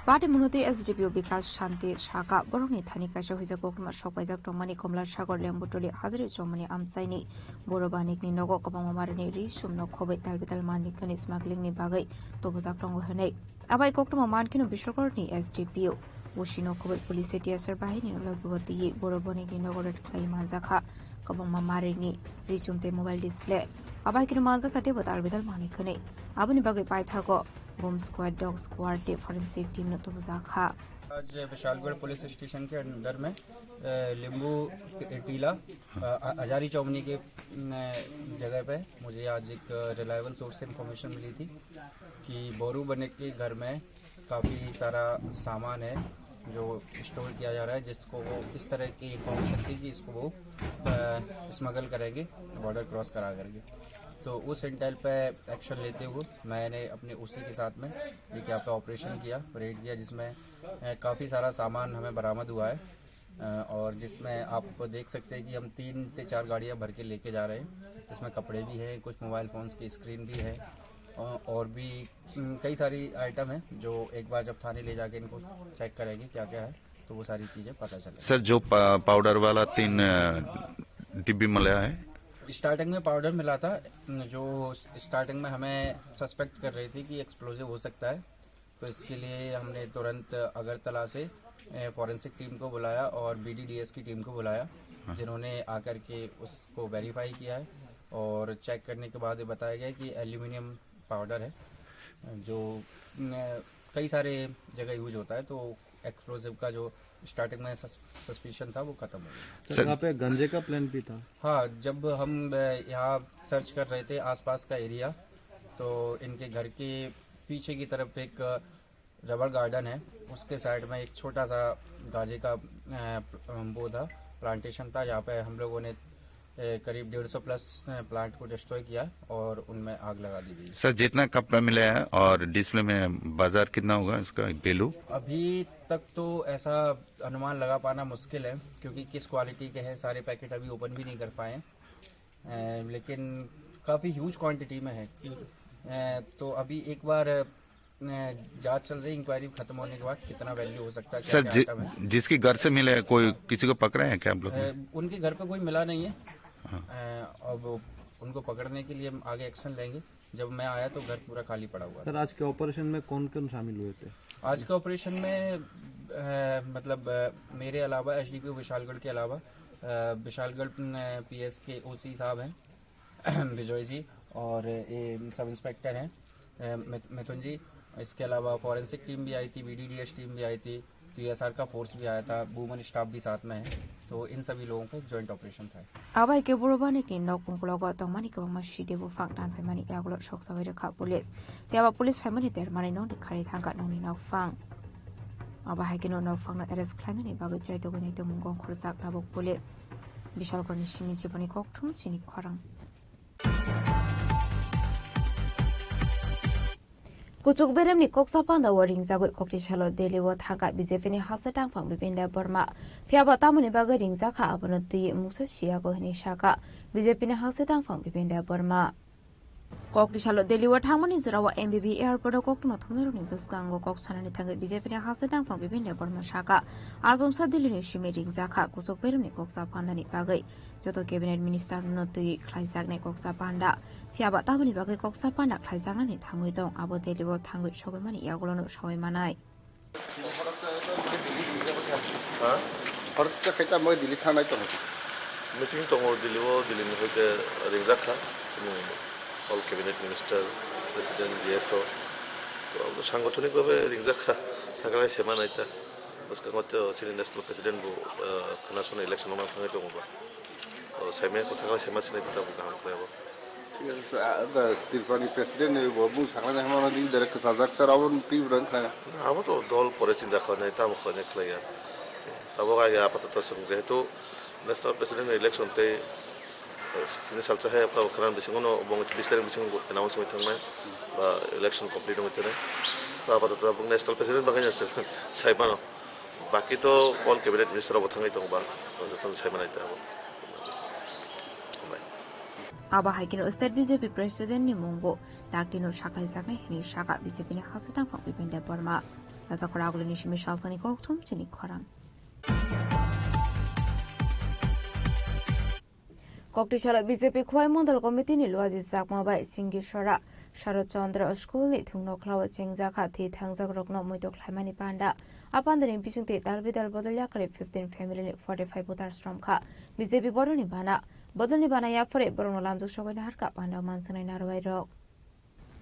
Bati Munoti S D P O Bikas Shanti Saka borokni thani kaisa huijak kokrwma sokpaijak tongmani Komla Sagor Lembutoli Hazari Chomoni amchaini boro banikni nogo kwbangma marini ri sumno khobwi talbital manwi khani smuggling ni bagwi tubujak tongo hwnwi. Abai koktwma mankheno Bishalgarh ni S D P O. Bosino khobwi police tear gas bahini logi bo twi boro bonikni nogo raid khlai manjakha. Kwbangma marini ri chum tei mobile display. Abai kheno manjakha teibo talbital manwi khwnwi. Aboni bagwi paithago bomb squad, dog squad tei forensic team no tubujakha. आज Vishalgarh police station के अंदर में, अ, लिंबू ट-, टीला, अ, अ, हजारी चौमनी के, न, जगह पे मुझे आज एक रिलायबल सोर्स से इंफॉर्मेशन मिली थी कि बोरू बने के घर में काफ़ी सारा सामान है जो स्टोर किया जा रहा है, जिसको वो इस तरह की इंफॉर्मेशन थी कि इसको वो, अ, स्मगल करेंगे बॉर्डर क्रॉस करा करके। तो उस इंटेल पे एक्शन लेते हुए मैंने अपने ओसी के साथ में एक यहाँ पे ऑपरेशन किया, रेड किया, जिसमें, अ, काफ़ी सारा सामान हमें बरामद हुआ है। अ, और जिसमें आप देख सकते हैं कि हम तीन से चार गाड़ियाँ भर के लेके जा रहे हैं। इसमें कपड़े भी हैं, कुछ मोबाइल फ़ोन्स की स्क्रीन भी है, अ, और भी, उम, कई सारी आइटम है जो एक बार जब थाने ले जाके इनको चेक करेंगे क्या क्या है, तो वो सारी चीज़ें पता चलेगा। सर, जो पा-, पाउडर वाला तीन, अ, डिब्बी मिला है? स्टार्टिंग में पाउडर मिला था, जो स्टार्टिंग में हमें सस्पेक्ट कर रही थी कि एक्सप्लोसिव हो सकता है, तो इसके लिए हमने तुरंत अगरतला से, ए, फॉरेंसिक टीम को बुलाया और बीडीडीएस की टीम को बुलाया, हाँ। जिन्होंने आकर के उसको वेरीफाई किया है और चेक करने के बाद ये बताया गया कि एल्यूमिनियम पाउडर है, जो, न, कई सारे जगह यूज होता है, तो एक्सप्लोसिव का जो स्टार्टिंग में सस-, सस्पिशन था, वो खत्म हो गया। सर, सर, यहाँ पे गांजे का प्लांट भी था? हाँ, जब हम, अ, यहाँ सर्च कर रहे थे आसपास का एरिया, तो इनके घर के पीछे की तरफ एक रबर गार्डन है, उसके साइड में एक छोटा सा गांजे का, अ, प्ल-, वो था, प्लांटेशन था, जहाँ पे हम लोगों ने, अ, करीब डेढ़ सौ प्लस, अ, प्लांट को डिस्ट्रॉय किया और उनमें आग लगा दी गई। सर, जितना कपड़ा मिला है और डिस्प्ले में बाजार कितना होगा इसका वैल्यू? अभी तक तो ऐसा अनुमान लगा पाना मुश्किल है, क्योंकि किस क्वालिटी के हैं, सारे पैकेट अभी ओपन भी नहीं कर पाए हैं। अ, लेकिन काफ़ी ह्यूज क्वांटिटी में है। अ, तो अभी एक बार, अ, जांच चल रही, इंक्वायरी खत्म होने के बाद कितना वैल्यू हो सकता है, सर, क्या-क्या जि-, आइटम है। जिसके घर से मिले, कोई किसी को पकड़े हैं क्या आप लोग ने? अ, उनके घर पे कोई मिला नहीं है। हाँ। अ, अब उनको पकड़ने के लिए हम आगे एक्शन लेंगे। जब मैं आया तो घर पूरा खाली पड़ा हुआ था। सर, आज के ऑपरेशन में कौन-कौन शामिल हुए थे? आज के ऑपरेशन में, अ, मतलब, अ, मेरे अलावा, एसडीपीओ विशालगढ़ के अलावा, अ, विशालगढ़, अ, पीएस के ओसी साहब हैं, विजय जी, और ये सब इंस्पेक्टर हैं, अ, मिथ-, मिथुन जी। इसके अलावा फॉरेंसिक टीम भी आई थी, बीडीडीएस टीम भी आई थी, टीएसआर का फोर्स भी आया था, वुमेन स्टाफ भी साथ में है, तो इन सभी लोगों का एक जॉइंट ऑपरेशन था। Abo hai khe boro banikni nok ungklogo tongmani kwbangma sidi buphang tanphaimani yagulo soksawi rwkha police. Phiya ba police phaimani dermani nokni khari thangkha nokni nokphang. Abo hai kheno nokphangno arrest khlainani bagwi chaitugwi naitomung gongkhorjak tabuk police. Bishalgarhni simi jiboni kokthum chini khorang. Kuchuk beremni koksa panda o ringjagwi kokti salo Delhi o thangkha B J P ni hasteo tangphang Bipin Debbarma. Phiya bo tamoni bagwi ringjak kha abono twiwi mungsa siyago hwnwi sakha B J P ni hasteo tangphang Bipin Debbarma. Kokti salo Delhi o thangmani jorao M B B airport o koktwma thumnairokni bwskango kok sanani thangwi B J P ni hasteo tangphang Bipin Debbarma sakha, achomsa Delhi ni simi ringjak kha kuchuk beremni koksa pandani bagwi. Joto cabinet minister no twi khlaijaknai koksa panda. Phiya ba taboni bagwi koksa panda khlaijaknani thangwi tong, abo Delhi o thangwi sogwi mani yagulono sawi manai. Ha? Horta khe tamo Delhi thangnai tongo. Meeting tongo Delhi o, Delhi ni hoite ringjak kha. Chini all cabinet minister, president, G S o. To abo sangathonik bhabe ringjak kha. Thangkhlai sema naita. Bwskango to chini national president bo, ah, khwna sona election o ma thangwi tongo ba. O, saimaya kwthang khe saima sinai twi tabuk kaham khlai abo. Thik ase, sir. Ah, da, Tripura ni president ni bo mung saknai hwnma di direct kwchajak, sir, abo twi bwrang kha. Na, abo to dol pore chinta khlainai, tamo khlainai khlaiya. Tabuk age apatoto chwng jehetu national president ni election tei, eh, tini salsa hai abo khwna bisingo no bo bis tarikh bisingo announce wngwi thangnai ba election complete wngwi thangnai. Apatoto tabuk national president bagwi no chwng sai mano. Baki to all cabinet minister rok bo thangwi tongo ba, jotono sai manai ta abo. Hambai. Abo hai kheno state B J P president ni mung bo dakti no sakhaijaknai hwnwi sakha B J P ni hasteo tangphang Bipin Debbarma. Rajakhor Agulini simi salsani kokthum chini khorang. Kokti salo B J P Khowai Mondol Committee ni luaji chakma bai Singisora Sharad Chandra School ni thwngno khlao chengjak kha thwi thangjak rokno muitok khlaimani panda. A panda ni bisingtwi dal bidal bodol yakarwi fifteen family ni forty five voters romkha. B J P bodol ni bana, bodol ni bana yaphore borokno lamjak sogwi naharkha panda o manswngnai narwai rok.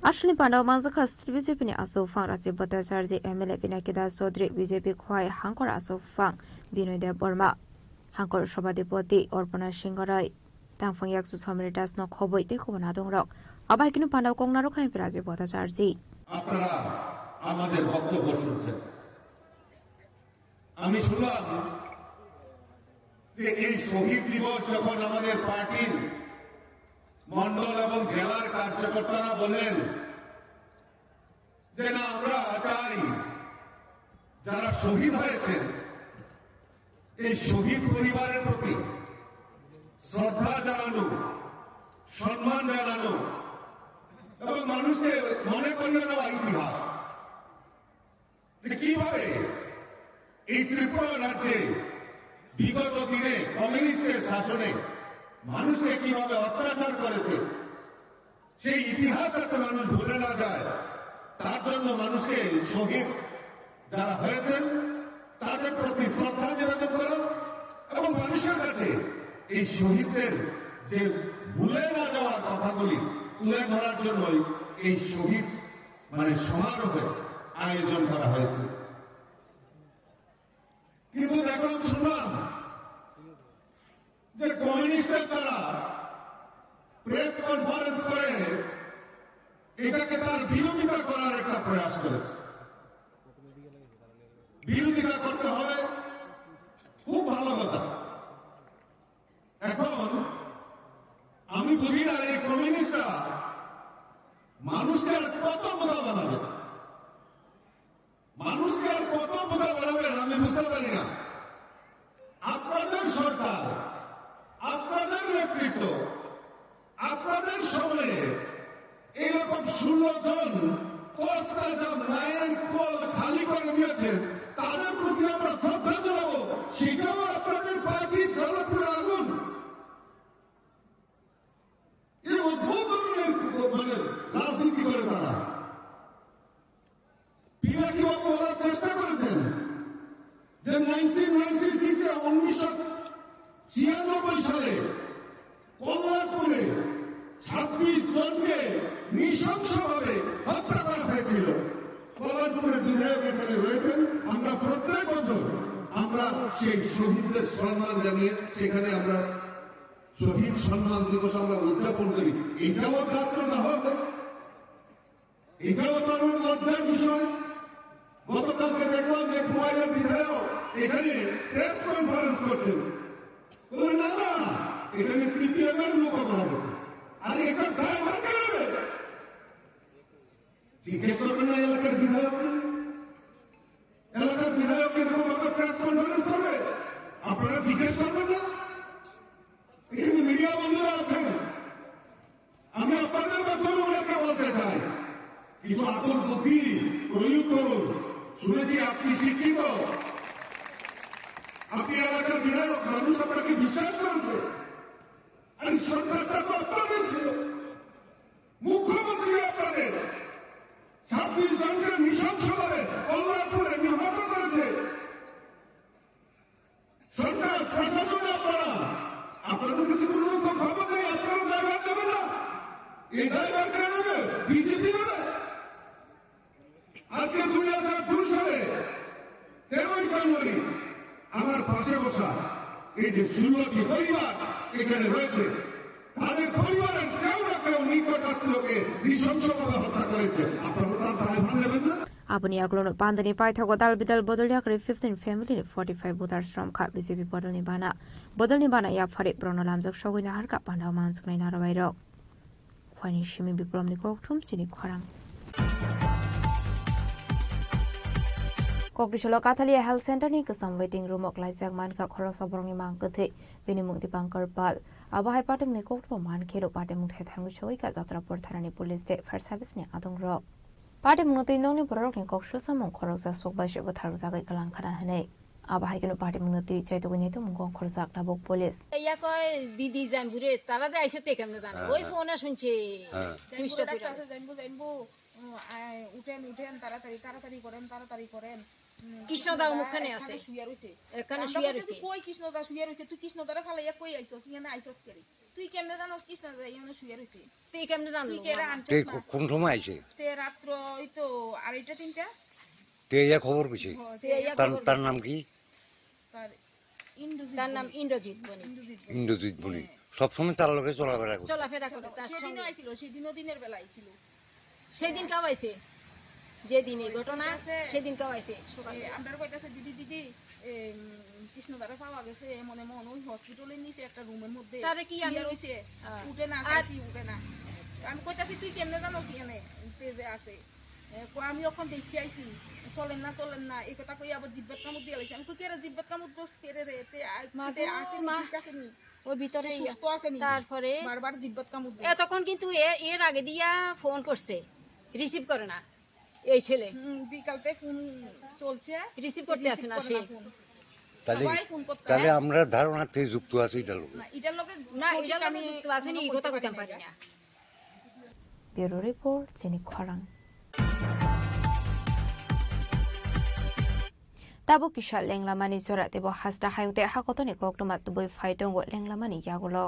Aswlni panda o manjakha state B J P ni aswk phang Rajiv Bhattacharjee, M L A Pinaki Das Chaudhary, B J P Khowai Hangkor aswk phang Binoy Debbarma, Hangkor Sabhapati Arpana Singh Garai, tangphang yakchu Somri Das no khobwi tei kubun adongrok. Abo hai kheno panda o kok narwk kha M P Rajiv Bhattacharjee. আপনারা আমাদের বক্তব্য শুনছেন। আমি শুনলাম যে এই শহীদ দিবস যখন আমাদের পার্টির মণ্ডল এবং জেলার কার্যকর্তারা বলেন যে না, আমরা চাই যারা শহীদ হয়েছেন এই শহীদ পরিবারের প্রতি শ্রদ্ধা জানানো, সম্মান জানানো এবং মানুষকে মনে করিয়ে দেওয়া ইতিহাস। যে কিভাবে এই ত্রিপুরা রাজ্যে বিগত দিনে কমিউনিস্টের শাসনে মানুষকে কিভাবে অত্যাচার করেছে, সেই ইতিহাস যাতে মানুষ ভুলে না যায়, তার জন্য মানুষকে শহীদ যারা হয়েছেন তাদের প্রতি শ্রদ্ধা নিবেদন করা এবং মানুষের কাছে এই শহীদদের যে ভুলে না যাওয়ার কথাগুলি তুলে ধরার জন্যই এই শহীদ মানে সমারোহের আয়োজন করা হয়েছে। কিন্তু দেখলাম, শুনলাম যে কমিউনিস্টের তারা প্রেস কনফারেন্স করে এটাকে তার বিরোধিতা করার একটা প্রয়াস করেছে। বিরোধিতা করতে হবে, খুব ভালো কথা। এখন আমি বুঝি না এই কমিউনিস্টরা মানুষকে আর কত বোকা বানাবে, মানুষকে আর কত বোকা বানাবেন আমি বুঝতে পারি না। আপনাদের সরকার, আপনাদের নেতৃত্ব, আপনাদের সময়ে এরকম ষোলো জন কর্তা যা মায়ের কোল খালি করে দিয়েছেন, তাদের প্রতি আমরা শ্রদ্ধা জানাবো। সেটাও আপনাদের পার্টির জ্বলপুরা আগুন। এই অদ্ভুত ধরনের মানে রাজনীতি করে তারা। পিনাকি বাবু বলার চেষ্টা করেছেন যে নাইনটিন নাইনটি সিক্সে, উনিশশো ছিয়ানব্বই সালে কল্যাণপুরে ছাব্বিশ জনকে নৃশংসভাবে হত্যা করা হয়েছিল। কল্যাণপুরের বিধায়ক এখানে রয়েছেন। আমরা প্রত্যেক বছর আমরা সেই শহীদদের সম্মান জানিয়ে সেখানে আমরা শহীদ সম্মান দিবস আমরা উদযাপন করি। এটাও ঘাতক না হয়, এটাও তো আমার লজ্জার বিষয়। গতকালকে দেখলাম যে খোয়াইয়ের বিধায়ক এখানে প্রেস কনফারেন্স করছেন, বললেন, "না, না, এখানে সিপিএম এর লোক মারা গেছে।" আরে, এটা দায়ভার কে নেবে? জিজ্ঞেস করবেন না এলাকার বিধায়ককে? এলাকার বিধায়ক এরকম ভাবে প্রেস কনফারেন্স করবে, আপনারা জিজ্ঞেস করবেন না? এখানে মিডিয়া বন্ধুরা আছেন, আমি আপনাদের মাধ্যমে ওনাকে বলতে চাই, কিছু আকুল বুদ্ধি প্রয়োগ করুন। শুনেছি আপনি শিক্ষিত, আপনি এলাকার বিধায়ক, মানুষ আপনাকে বিশ্বাস করেছে। আর সরকারটা তো আপনাদের ছিল, মুখ্যমন্ত্রী আপনাদের। ছাব্বিশ জনকে নৃশংসভাবে কল্যাণপুরে নিহত করেছে। সরকার, প্রশাসন, আপনারা, আপনাদের কাছে কোনো রকম খবর নেই, আপনারা দায়ভার নেবেন না। এই দায়ভার কে নেবে? বিজেপি নেবে। আজকে দুই হাজার দুই সালে তেরোই জানুয়ারি আমার পাশে বসা এই যে ষোলোটি পরিবার এখানে রয়েছে, তাদের পরিবারের কেউ না কেউ নিকটাত্মীয়কে নৃশংসভাবে হত্যা করেছে। আপনারা তার দায়ভার নেবেন না? Aboni yagulono pandani paithago dal bidal bodol yakarwi fifteen family ni forty five voters romkha B J P bodolni bana. Bodolni bana yaphari borokno lamjak sogwi naharkha panda o mansuknai narwai rok. Khwaini simi Biplomni kokthum chini khorang. Kokdisolo Kathalia Health Center ni kwcham waiting room o klaijak mankha khoroksa borokni mang kwthwi, bini mung Dipankar Pal. Abo hai patimungni kokthumbo mankhe rw patimung thethangwi sogwi kha Jatrapur thanani police tei fire service ni adongrok. Patimungno twi nokni bororokni kok swsamung khoroksa sukbai se bwtharjagwi kwlangkhana hwnwi. Abo hai kheno patimungno twi chaitugwi naitukmung ongkhorjak tabuk police. Yakoi didi jambure tara de aise te kemne jane. হ্যাঁ, ওই হ্যাঁ। ফোনে শুনছে। হ্যাঁ। মিষ্টি জানবো, করে ডাক্তার আছে, জানবো, জানবো। উম, আয়, উঠেন, উঠেন, তাড়াতাড়ি, তাড়াতাড়ি করেন, তাড়াড়ি করেন। উম, কৃষ্ণদা তারা মুখখানে এখানে আছে। শুয়ে রইছে। এখানে আমরা শুয়ে বলতেছি, রইছে। কই কৃষ্ণদা শুয়ে রইছে? তুই কৃষ্ণদারে ফালাইয়া কই আইছস? এখানে আইছস কেরে? তুই কেমনে জানোস কৃষ্ণদা এখানে শুয়ে রইছে? তুই কেমনে জানলি তুই কেরে বাবা? আনছস তে না? কো-, কোন সময় আইছে? তে রাত্র ওই তো আড়াইটা তিনটা। তে ইয়া খবর কইছে? হ, তে ইয়া তার, খবর তার কইছে। নাম কি? তার ইন্দ্রজিৎ তার নাম বণিক। ইন্দ্রজিৎ বণিক। ইন্দ্রজিৎ বণিক। ইন্দ্রজিৎ বণিক। হ্যাঁ। সবসময় তার লগে চলাফেরা করছে। চলাফেরা করে, তার সেদিনও সঙ্গে। আইছিল, সেদিনও দিনের বেলা আইছিল। সেদিন কাও আইছে? যেদিন এই ঘটনা, কইতাছে, সেদিন কাও আইছে? সকালে। এ, আমরা কইতাছে, "দিদি, দিদি, এ, উম, কৃষ্ণদারে পাওয়া গেছে, মনে মনে ওই হসপিটালের নিচে একটা রুমের মধ্যে তারে কি আমি শুয়ে রইছে, হ্যাঁ। উঠে না, আর চাইছি, উঠে না।" আমি কইতাছি, "তুই কেমনে জানোস এখানে, সে যে আছে?" এ, কো-, আমি ওখান দেখি আইছি, "চলেন না, চলেন না।" এই কথা কই আবার জিব্বাত কামড় দিয়ে লাইছে। আমি কই, "কেরে জিব্বাত কামড় দোষ, কেরে রে? তে আ-, মা তে গো, আসেনি, মা। ঠিক আসেনি?" ওই ভিতরে তে ইয়া। সুস্থ আসেনি। তারপরে বারবার জিব্বাত কামড় দিয়ে। এতক্ষণ কিন্তু এ-, এর আগে দিয়া ফোন করছে, রিসিভ করে না এই ছেলে। হুম, বিকাল থেকে ফোন চলছে, রিসিভ করতে রিসিভ আসে না করে সে। না ফোন। তাহলে, সবাই ফোন করতে তাহলে হয়। আমরা ধারণাতে যুক্ত আছি এটার লগে। না, এটার লগে না, সঠিক এটার লগে আমি যুক্ত আছি নি, কোনো এই কথা বলতে কইতাম পারি পারি না। না। Bureau Report, Chini Khorang. Tabuk kisa lenglamani jora teibo hasta hayung tei hakotoni koktwma tubui phai tongo lenglamani yagulo.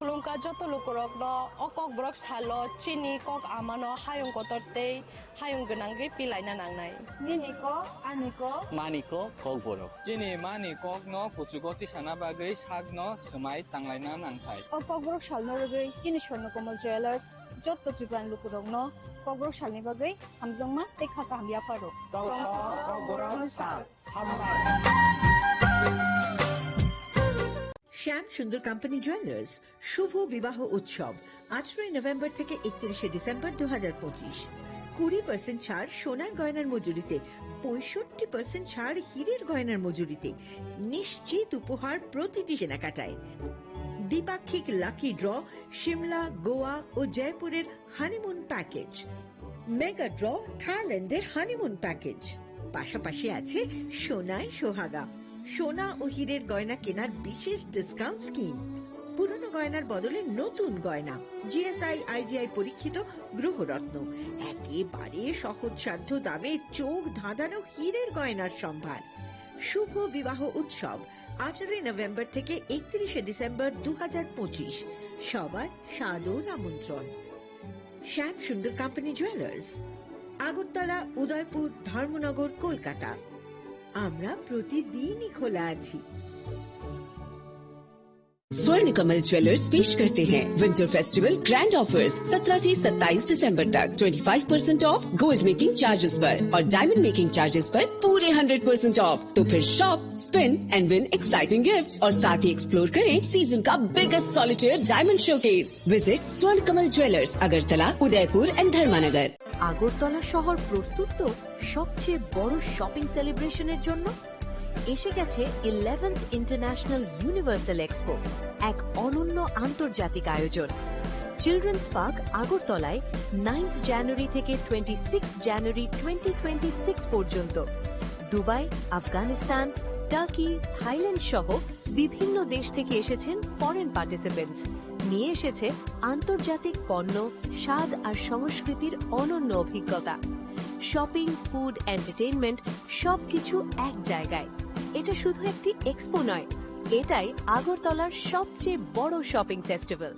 Khulumkha joto lukurokno o Kokborok salo chini kok amano hayung kotor tei hayung gwnangwi pilaina nangnai. Nini kok, ani kok. Mani kok, Kokborok. Chini mani kokno kuchugo tisana bagwi sakno swmai tanglaina nangthai. O Kokborok salno rwgwi chini Swarnakomal Jewellers joto Tripurani lukurokno Kokborok salni bagwi hamjakma tei kha kaham yapharo. Tongthok Kokborok sal. শ্যাম সুন্দর company jewellers শুভ বিবাহ উৎসব আঠারোই নভেম্বর থেকে একত্রিশে ডিসেম্বর দু হাজার পঁচিশ। কুড়ি পার্সেন্ট ছাড় সোনার গয়নার মজুরিতে, পঁয়ষট্টি পার্সেন্ট ছাড় হীরের গয়নার মজুরিতে, নিশ্চিত উপহার প্রতিটি কেনাকাটায়। দ্বিপাক্ষিক লাকি ড্র সিমলা, গোয়া ও জয়পুরের হানিমুন প্যাকেজ, মেগা ড্র থাইল্যান্ডে হানিমুন প্যাকেজ, পাশাপাশি আছে সোনায় সোহাগা, সোনা ও হীরের গয়না কেনার বিশেষ ডিসকাউন্ট স্কিম, পুরনো গয়নার বদলে নতুন গয়না, জিএসআই আইজিআই পরীক্ষিত গ্রহরত্ন, একেবারে সহজসাধ্য দামে চোখ ধাঁধানো হীরের গয়নার সম্ভার। শুভ বিবাহ উৎসব আঠারোই নভেম্বর থেকে একত্রিশে ডিসেম্বর দু হাজার পঁচিশ। সবার সাদর আমন্ত্রণ। শ্যাম সুন্দর কোম্পানি জুয়েলার্স, আগরতলা, উদয়পুর, ধর্মনগর, কলকাতা। আমরা প্রতিদিনই খোলা আছি। स्वर्ण कमल ज्वेलर्स पेश करते हैं विंटर फेस्टिवल ग्रैंड ऑफर्स। सत्रह से सत्ताईस दिसंबर तक twenty five percent of gold making charges पर और डायमंड मेकिंग चार्जेस पर पूरे हंड्रेड परसेंट ऑफ। तो फिर shop, spin and win exciting gifts और साथ ही एक्सप्लोर करें सीजन का biggest solitaire diamond showcase. Visit स्वर्ण कमल ज्वेलर्स, अगरतला, उदयपुर एंड धर्मानगर। আগরতলা শহর প্রস্তুত তো সবচেয়ে বড় শপিং সেলিব্রেশনের জন্য। এসে গেছে ইলেভেন্থ ইন্টারন্যাশনাল ইউনিভার্সাল এক্সপো, এক অনন্য আন্তর্জাতিক আয়োজন। চিলড্রেন্স পার্ক আগরতলায় নাইন্থ জানুয়ারি থেকে twenty six January twenty twenty six পর্যন্ত। দুবাই, আফগানিস্তান, টার্কি, থাইল্যান্ড সহ বিভিন্ন দেশ থেকে এসেছেন ফরেন পার্টিসিপেন্টস। নিয়ে এসেছে আন্তর্জাতিক পণ্য, স্বাদ আর সংস্কৃতির অনন্য অভিজ্ঞতা। শপিং, ফুড, এন্টারটেইনমেন্ট, সবকিছু এক জায়গায়। এটা শুধু একটি এক্সপো নয়, এটাই আগরতলার সবচেয়ে বড় শপিং ফেস্টিভ্যাল।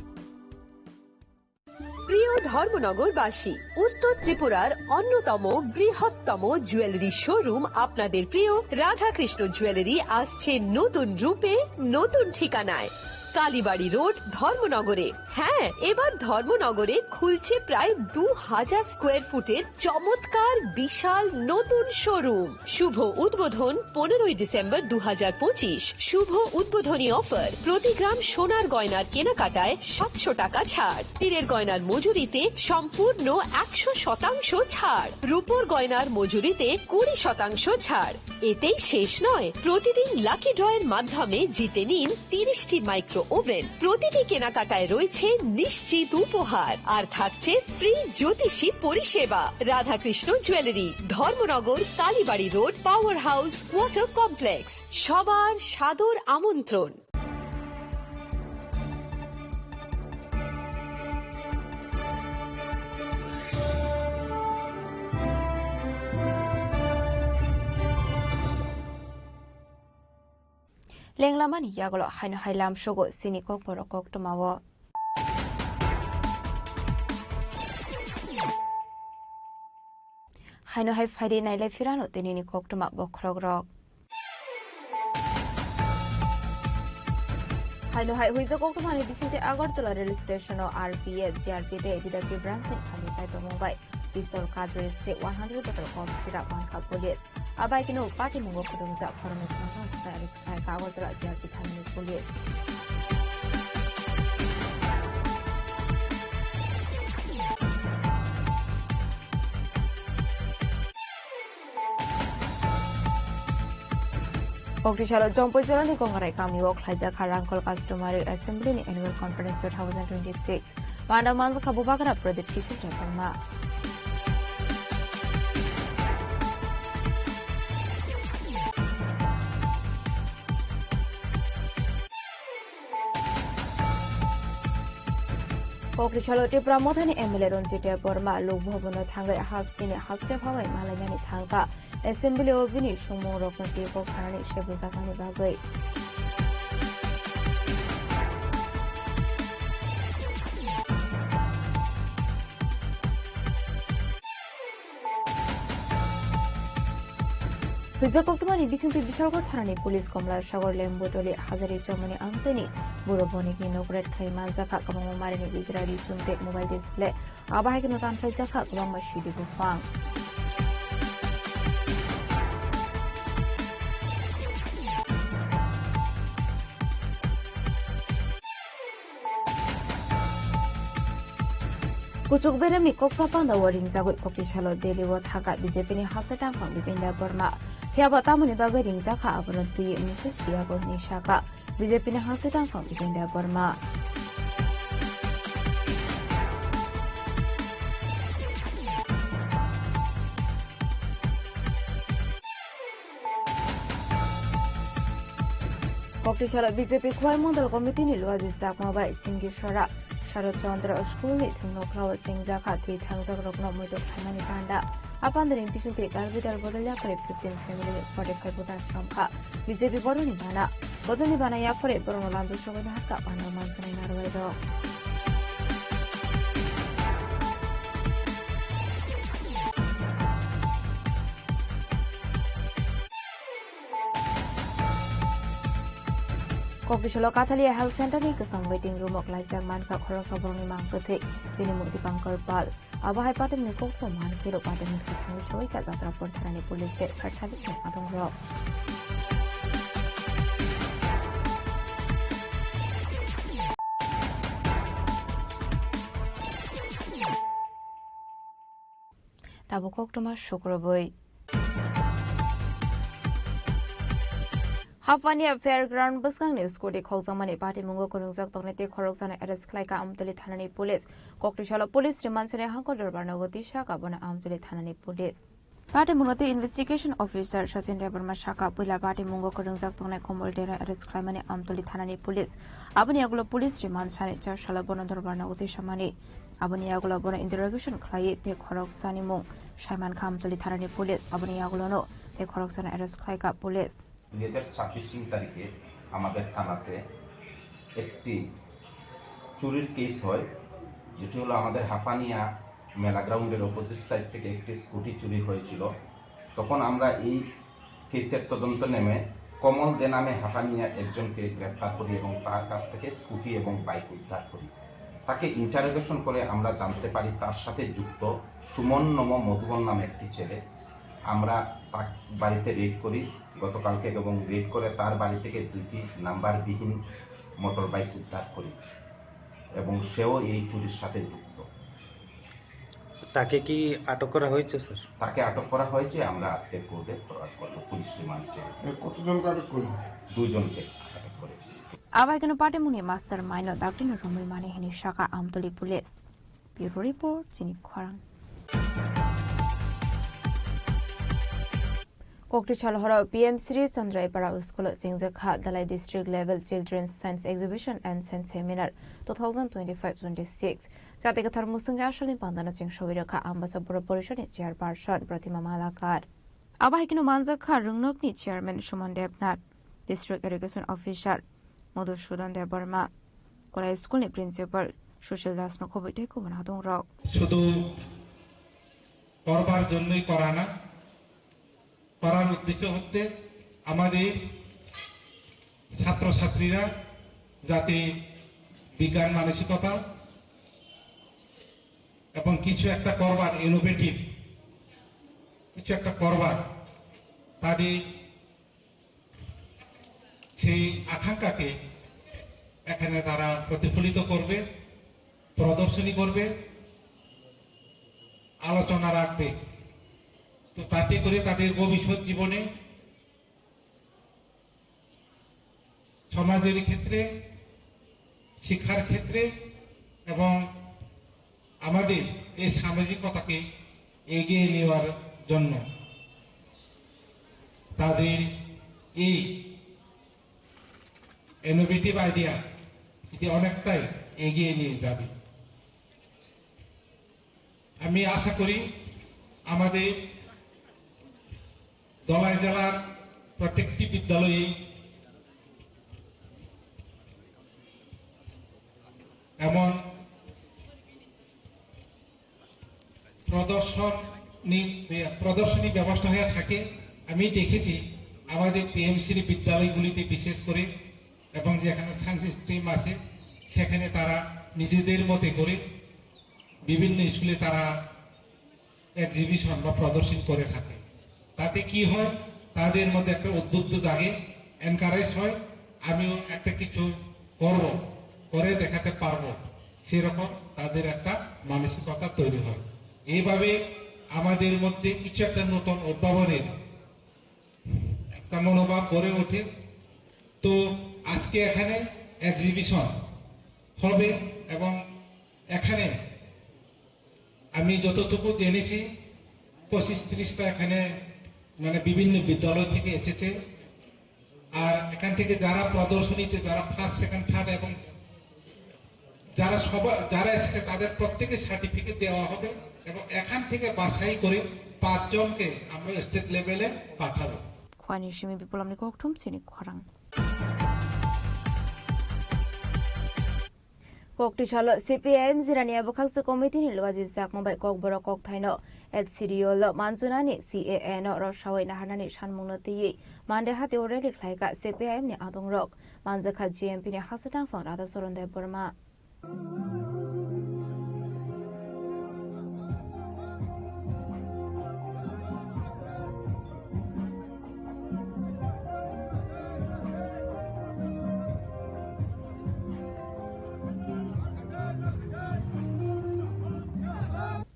প্রিয় ধর্মনগরবাসী, উত্তর ত্রিপুরার অন্যতম বৃহত্তম জুয়েলারি শোরুম আপনাদের প্রিয় রাধাকৃষ্ণ জুয়েলারি আসছে নতুন রূপে, নতুন ঠিকানায়, কালীবাড়ি রোড, ধর্মনগরে। হ্যাঁ, এবার ধর্মনগরে খুলছে প্রায় দু হাজার স্কোয়ার ফুটের চমৎকার বিশাল নতুন শোরুম। শুভ উদ্বোধন পনেরোই ডিসেম্বর দু হাজার পঁচিশ। শুভ উদ্বোধনী অফার, প্রতি গ্রাম সোনার গয়নার কেনাকাটায় সাতশো টাকা ছাড়, হীরের গয়নার মজুরিতে সম্পূর্ণ একশো শতাংশ ছাড়, রূপোর গয়নার মজুরিতে কুড়ি শতাংশ ছাড়। এতেই শেষ নয়, প্রতিদিন লাকি ড্রয়ের মাধ্যমে জিতে নিন তিরিশটি মাইক্রো ওভেন। প্রতিটি কেনাকাটায় রয়েছে নিশ্চিত উপহার, আর থাকছে ফ্রি জ্যোতিষী পরিষেবা। Radhakrishna jewellery, Dharmanagar, Kalibari road, power house, water complex. সবার সাদর আমন্ত্রণ। Lenglamani yagulo haino hai lamsogo chini kokborok koktwmao. Haino hai phaidi nailai phirano tinini koktwma bokhorokrok. Haino hai huijak koktwmani bisingtwi Agartala rail station-o R P F, G R P tei D W P branch-ni thani kaitormung bai pistol cartridge tei one hundred bottle coke sirap mankha police. Abai kheno patimungo kwrwngjak khoroknwi songkha swkang. Hai Agartala G R P thani police. Kokri salo Jompui jorani Kongarai kamio khlaijak kha Rangkhol Customary Assembly ni Annual Conference two thousand twenty-six. Panda manjakha Bubagra Pradeep Kishore Debbarma. Kokri salo Tipra Mothani M L A Ranjit Debbarma Lok Bhavan-o thangwi hasteni haste phawai malainani thangkha. Assembly-o bini sumung rokno twi kok sanani sebujakmani bagwi. Hwijak koktwmani bisingtwi Bishalgarh thanani police Komla Sagar Lembutoli Hajari Chowmani amtwini buro bonikni nok raid khai manjakha, kwbangma marini bijra ri chum tei mobile display. Abo hai kheno tanthai jakha kwbangma sidi buphang. Kuchuk beremni koksa panda o ringjagwi kokti salo Delhi o thangkha B J P ni haste tangphang Bipin Debbarma. Phiya bo tamoni bagwi ringjakha abono twi wngse siyago hinwi sakha. B J P ni haste tangphang Bipin Debbarma. Kokti salo B J P Khowai Mondol Committee ni Luaji Chakma bai Singhi Sora Sharad Chandra School ni thwngno khlao chengjakha thwi thangjak rokno muitok khaimani panda. Apandani bisingtwi Karbi dal bodol yaphari fifteen family forty five voter songkha. B J P boroni bana. Bodolni bana yaphari borokno lamjak sogwi naharkha panda manjaknai narwai rok. Kokdisolo Kathalia Health Center ni kwcham waiting room o klaijak mankha khoroksa borokni mang kwthwi, bini mung Dipankar Pal. Abo hai patimni kokthum mankhe rok patimni khathangwi soi kha Jatrapur thanani police tei fire service ni adongrok. Tabuk koktwma sukrubwi. Hapania Fairground bwskangni scooty khokjakmani patimungo kwrwngjak tongnai tei khoroksano arrest khlaikha Amtwli thanani police. Kokdisolo police remand swnai hangkor dorbar nogo tisa kabono Amtwli thanani police. Patimungno tei investigation officer Sachin Debbarma sakha, puila patimungo kwrwngjak tongnai Komol Dera arrest khlaimani Amtwli thanani police. Aboni yagulo police remand sani char salo bono dorbar nogo tisa mani. Aboni yagulo bono interrogation khlaiwi tei khoroksani mung saimankha Amtwli thanani police. Aboni yagulono tei khoroksano arrest khlaikha police. দুই হাজার ছাব্বিশ তিন তারিখে আমাদের থানাতে একটি চুরির কেস হয়, যেটি হলো আমাদের হাপানিয়া মেলা গ্রাউন্ডের অপোজিট সাইড থেকে একটি স্কুটি চুরি হয়েছিল। তখন আমরা এই কেসের তদন্ত নেমে কমল দে নামে হাপানিয়া একজনকে গ্রেপ্তার করি এবং তার কাছ থেকে স্কুটি এবং বাইক উদ্ধার করি। তাকে ইন্টারোগেশন করে আমরা জানতে পারি তার সাথে যুক্ত সুমন নম মধুবন নামে একটি ছেলে। আমরা তার বাড়িতে রেড করি গতকালকে এবং রেড করে তার বাড়ি থেকে দুইটি নাম্বারবিহীন মোটর বাইক উদ্ধার করি এবং সেও এই চুরির সাথে যুক্ত। তাকে কি আটক করা হয়েছে, স্যার? তাকে আটক করা হয়েছে, আমরা আজকে কোর্টে ফরওয়ার্ড করবো পুলিশ রিমান্ড চেয়ে। এ, কতজনকে আটক করলো? দুজনকে আটক করেছি। Abaikeno patimungni mastermind no daktino romwi mani hini sakha Amtwli police. Bureau report, chini khorang. Kokdisol horo P M Shri Chandra Ipara School o chingjak kha Dhalai District Level Children's Science Exhibition and Science Seminar two thousand twenty-five twenty-six. Jati kwthar musungwi asalni pandano cheng sogwi rwkha Ambasa Borok Porishadni Chairperson Pratima Malakar. Abo hai kheno manjak kha Rwngnokni Chairman Suman Debnath, District Education Officer Madhusudan Debbarma, Kolai School ni Principal Sushil Das no khobwi tei kubun hadung rok. শুধু করবার জন্যই করা না, করার উদ্দেশ্য হচ্ছে আমাদের ছাত্রছাত্রীরা যাতে বিজ্ঞান মানসিকতা এবং কিছু একটা করবার, ইনোভেটিভ কিছু একটা করবার, তাদের সেই আকাঙ্ক্ষাকে এখানে তারা প্রতিফলিত করবে, প্রদর্শনী করবে, আলোচনা রাখবে। তো তাতে করে তাদের ভবিষ্যৎ জীবনে, সমাজের ক্ষেত্রে, শিক্ষার ক্ষেত্রে এবং আমাদের এই সামাজিকতাকে এগিয়ে নেওয়ার জন্য তাদের এই ইনোভেটিভ আইডিয়া এটি অনেকটাই এগিয়ে নিয়ে যাবে। আমি আশা করি আমাদের ধলাই জেলার প্রত্যেকটি বিদ্যালয়ে এমন প্রদর্শনী, প্রদর্শনী ব্যবস্থা হয়ে থাকে। আমি দেখেছি আমাদের পিএমসির বিদ্যালয়গুলিতে বিশেষ করে, এবং যেখানে সায়েন্স স্ট্রিম আছে, সেখানে তারা নিজেদের মতে করে বিভিন্ন স্কুলে তারা এক্সিবিশন বা প্রদর্শন করে থাকে। তাতে কি হয়, তাদের মধ্যে একটা উদ্বুদ্ধ জাগে, এনকারেজ হয়, আমিও একটা কিছু করব, করে দেখাতে পারবো, সেরকম তাদের একটা মানসিকতা তৈরি হয়। এইভাবে আমাদের মধ্যে কিছু একটা নতুন উদ্ভাবনের একটা মনোভাব গড়ে ওঠে। তো আজকে এখানে এক্সিবিশন হবে এবং এখানে আমি যতটুকু জেনেছি, পঁচিশ ত্রিশটা এখানে মানে বিভিন্ন বিদ্যালয় থেকে এসেছে। আর এখান থেকে যারা প্রদর্শনীতে, যারা ফার্স্ট, সেকেন্ড, থার্ড এবং যারা সবা-, যারা এসেছে, তাদের প্রত্যেকে সার্টিফিকেট দেওয়া হবে এবং এখান থেকে বাছাই করে পাঁচজনকে আমরা স্টেট লেভেলে পাঠাবো। Khwani simi bipolomni kokthum chini khorang. Koktisalo C P I M Jirania bwkhakse committee ni luaji jakma bai Kokborok kokthaino H C D O lo manjunani C A A no rwsawi naharnani sanmungno twiwi Monday hatio rally khlaikha C P I M ni adongrok, manjakha G M P ni Hasatangphang Radhacharan Debbarma.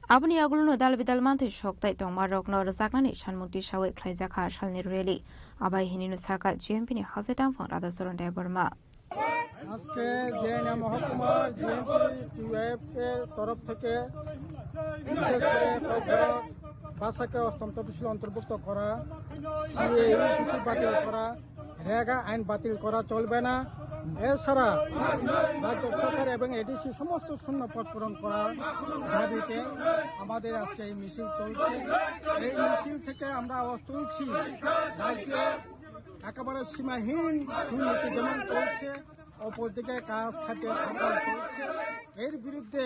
Aboni yagulono dal bidal manthai sok tai tongma rokno rwjaknani sanmung tisawi khlaijakha salni rally. Abai hinino sakha G M P ni Hasatangphang Radhacharan Debbarma. আজকে জেএনএম মহকুমার জিএমপি টিওএফ এর তরফ থেকে বিশেষ করে কক্সবাজার ভাষাকে অষ্টম তফসিল অন্তর্ভুক্ত করা, সিএএ সূচি বাতিল করা, রেগা আইন বাতিল করা চলবে না। এছাড়া রাজ্য সরকার এবং এডিসি সমস্ত শূন্য পদ পূরণ করার দাবিতে আমাদের আজকে এই মিছিল চলছে। এই মিছিল থেকে আমরা আওয়াজ তুলছি, রাজ্যে একেবারে সীমাহীন দুর্নীতি যেমন চলছে, অপরদিকে কাজ খাতে ফাঁকা চলছে। এর বিরুদ্ধে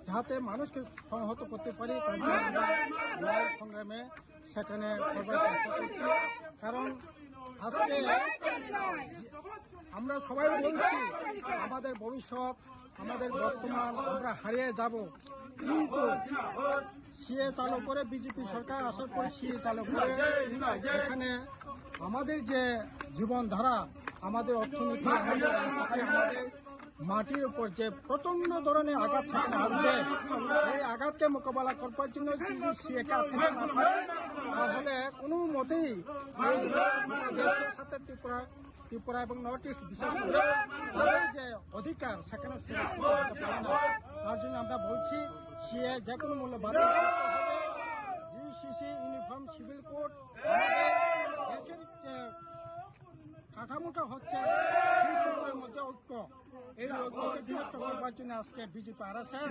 যাতে মানুষকে সংহত করতে পারি, তার জন্য আমরা লড়াই সংগ্রামে সেখানে করবার চেষ্টা করছি। কারণ আজকে আমরা সবাই বলছি, আমাদের ভবিষ্যৎ, আমাদের বর্তমান, আমরা হারিয়ে যাব। কিন্তু সিএ চালু করে, বিজেপি সরকার আসার পর সিএ চালু করে এখানে আমাদের যে জীবনধারা, আমাদের অর্থনীতি, আমাদের রাজনীতি, আমাদের মাটির উপর যে প্রচন্ড ধরনের আঘাত সেখানে আসবে, এই আঘাতকে মোকাবেলা করবার জন্য যদি সিএকে আটকাতে না পারে, তাহলে কোনো মতেই এই দেশের সাথে ত্রিপুরা ত্রিপুরা এবং নর্থ ইস্ট বিশেষ করে তাদের যে অধিকার সেখানে সুরক্ষিত হতে পারে না। তার জন্য আমরা বলছি সিএ যে কোনো মূল্যে বাতিল করতে হবে। ইউসিসি, ইউনিফর্ম সিভিল কোড, আমাদের দেশের, আহ, কাঠামোটা হচ্ছে দুই ত্রিপুরার মধ্যে ঐক্য। এই ঐক্যকে বিনষ্ট করবার জন্য আজকে বিজেপি আরএসএস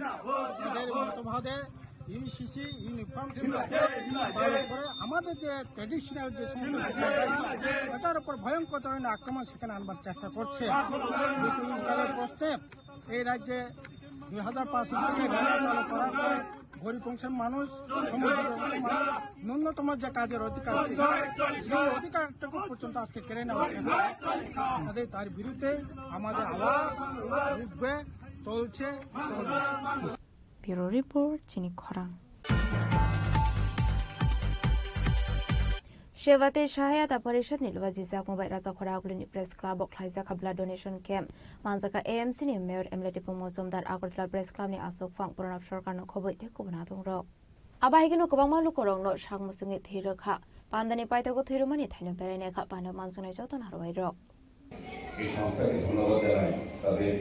তাদের মতবাদে ইউসিসি ইউনিফর্ম সিভিল কোড চালু করে আমাদের যে ট্রেডিশনাল যে সমস্ত শিক্ষার্থীরা, এটার উপর ভয়ঙ্কর ধরনের আক্রমণ সেখানে আনবার চেষ্টা করছে। বিশ্ববিদ্যালয়ের প্রশ্নে এই রাজ্যে দুই হাজার পাঁচ সাল থেকে রেগা চালু করার পরে গরিব অংশের মানুষ, সমস্ত অংশের মানুষ ন্যূনতম যে কাজের অধিকার ছিল, সেই অধিকারটুকু পর্যন্ত আজকে কেড়ে নেওয়া হচ্ছে। কাজেই তার বিরুদ্ধে আমাদের আওয়াজ উঠবে, চলছে, চলবে। Bureau Report, Chini Khorang. Sheva tei Sahayata Parishad ni luaji jakma bai Rajakhora Agulini Press Club o khlaijak kha blood donation camp. Manjakha A M C ni Mayor M L A Tipung Mojumdar Agartala Press Club ni aswk phang Pranab Sarkar no khobwi tei kubun adongrok. Abo hai kheno kwbangma lukurokno sak mwswngwi thwi rwkha. Pandani paithago thwi rwmani thaino berainai kha panda manjaknai joto narwai rok. এই সংস্থাকে ধন্যবাদ জানাই, তাদের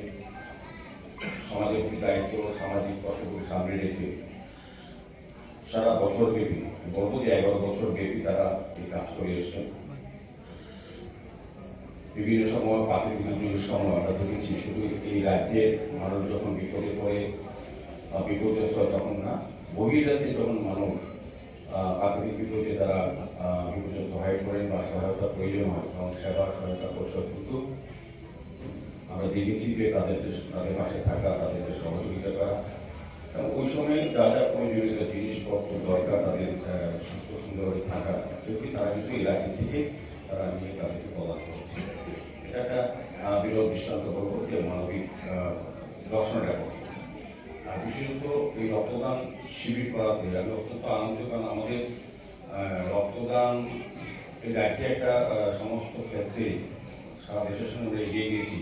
সমাজের প্রতি দায়িত্ব, সামাজিক কর্তব্য সামনে রেখে সারা বছর ব্যাপী, বলবো যে এগারো বছর ব্যাপী তারা এই কাজ করে এসছেন। বিভিন্ন সময় প্রাকৃতিক দুর্যোগের সময় আমরা দেখেছি, শুধু এই রাজ্যের মানুষ যখন বিপদে পড়ে বা বিপর্যস্ত হয় তখন না, বহির রাজ্যে যখন মানুষ, আহ, প্রাকৃতিক বিপর্যয়ে তারা, আহ, বিপর্যস্ত হয়ে পড়েন বা সহায়তা প্রয়োজন হয়, তখন সেবা সহায়তা পরিষদ কিন্তু আমরা দেখেছি যে তাদের যে, তাদের পাশে থাকা, তাদেরকে সহযোগিতা করা এবং ওই সময় যা যা প্রয়োজনীয় জিনিসপত্র দরকার তাদের, আহ, সুস্থ সুন্দরভাবে থাকা, সেগুলি তারা কিন্তু এই রাজ্য থেকে তারা নিয়ে তাদেরকে প্রদান করছে। এটা একটা, আহ, বিরল দৃষ্টান্ত বলবো যে মানবিক, আহ, দর্শন এবং আর বিশেষত এই রক্তদান শিবির করাতে আমি অত্যন্ত আনন্দিত, কারণ আমাদের, আহ, রক্তদান এই রাজ্যে একটা, আহ, সমস্ত ক্ষেত্রে সারা দেশের সঙ্গে আমরা এগিয়ে গিয়েছি।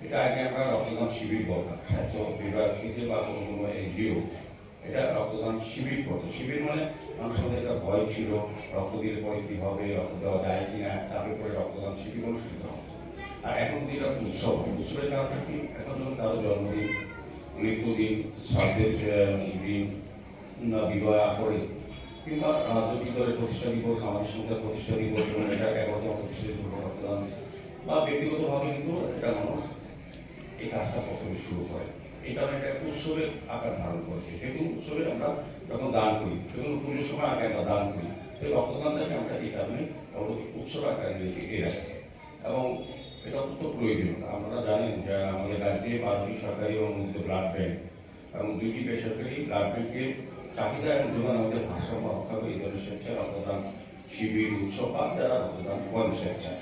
এটা আগে আমরা রক্তদান শিবির বলতাম, স্বাস্থ্য বিভাগ থেকে বা কোনো কোনো এনজিও এটা রক্তদান শিবির করতো। শিবির মানে মানুষের মধ্যে একটা ভয় ছিল, রক্ত দিলে পরে কি হবে, রক্ত দেওয়া যায় কিনা, তারপরে পরে রক্তদান শিবির অনুষ্ঠিত হতো। আর এখন কিন্তু এটা উৎসব, উৎসবের কারণে কি এখন যখন কারো জন্মদিন, মৃত্যুদিন, শ্রাদ্ধের, আহ, দিন, না বিবাহ করে কিংবা রাজনৈতিক দলের প্রতিষ্ঠা দিবস, আমাদের সমাজের প্রতিষ্ঠা দিবস, এবং এটা এগারোতম প্রতিষ্ঠা দিবস রক্তদান বা ব্যক্তিগতভাবে কিন্তু এটা মানুষ এই কাজটা প্রথমে শুরু করে। এই কারণে এটা উৎসবের আকার ধারণ করেছে। যে কোনো উৎসবে আমরা যখন দান করি, যে কোনো পুজোর সময় আগে আমরা দান করি, এই রক্তদানটাকে আমরা এই কারণে আমরা উৎসব আকারে নিয়েছি এই রাজ্যে। এবং এটা অত্যন্ত প্রয়োজন। আপনারা জানেন যে আমাদের রাজ্যে বারোটি সরকারি অনুমোদিত ব্লাড ব্যাংক এবং দুইটি বেসরকারি ব্লাড ব্যাংকের চাহিদা এবং যোগান আমাদের ভারসাম্য রক্ষা করে এই ধরনের স্বেচ্ছায় রক্তদান শিবির, উৎসব বা যারা রক্তদান করেন স্বেচ্ছায়।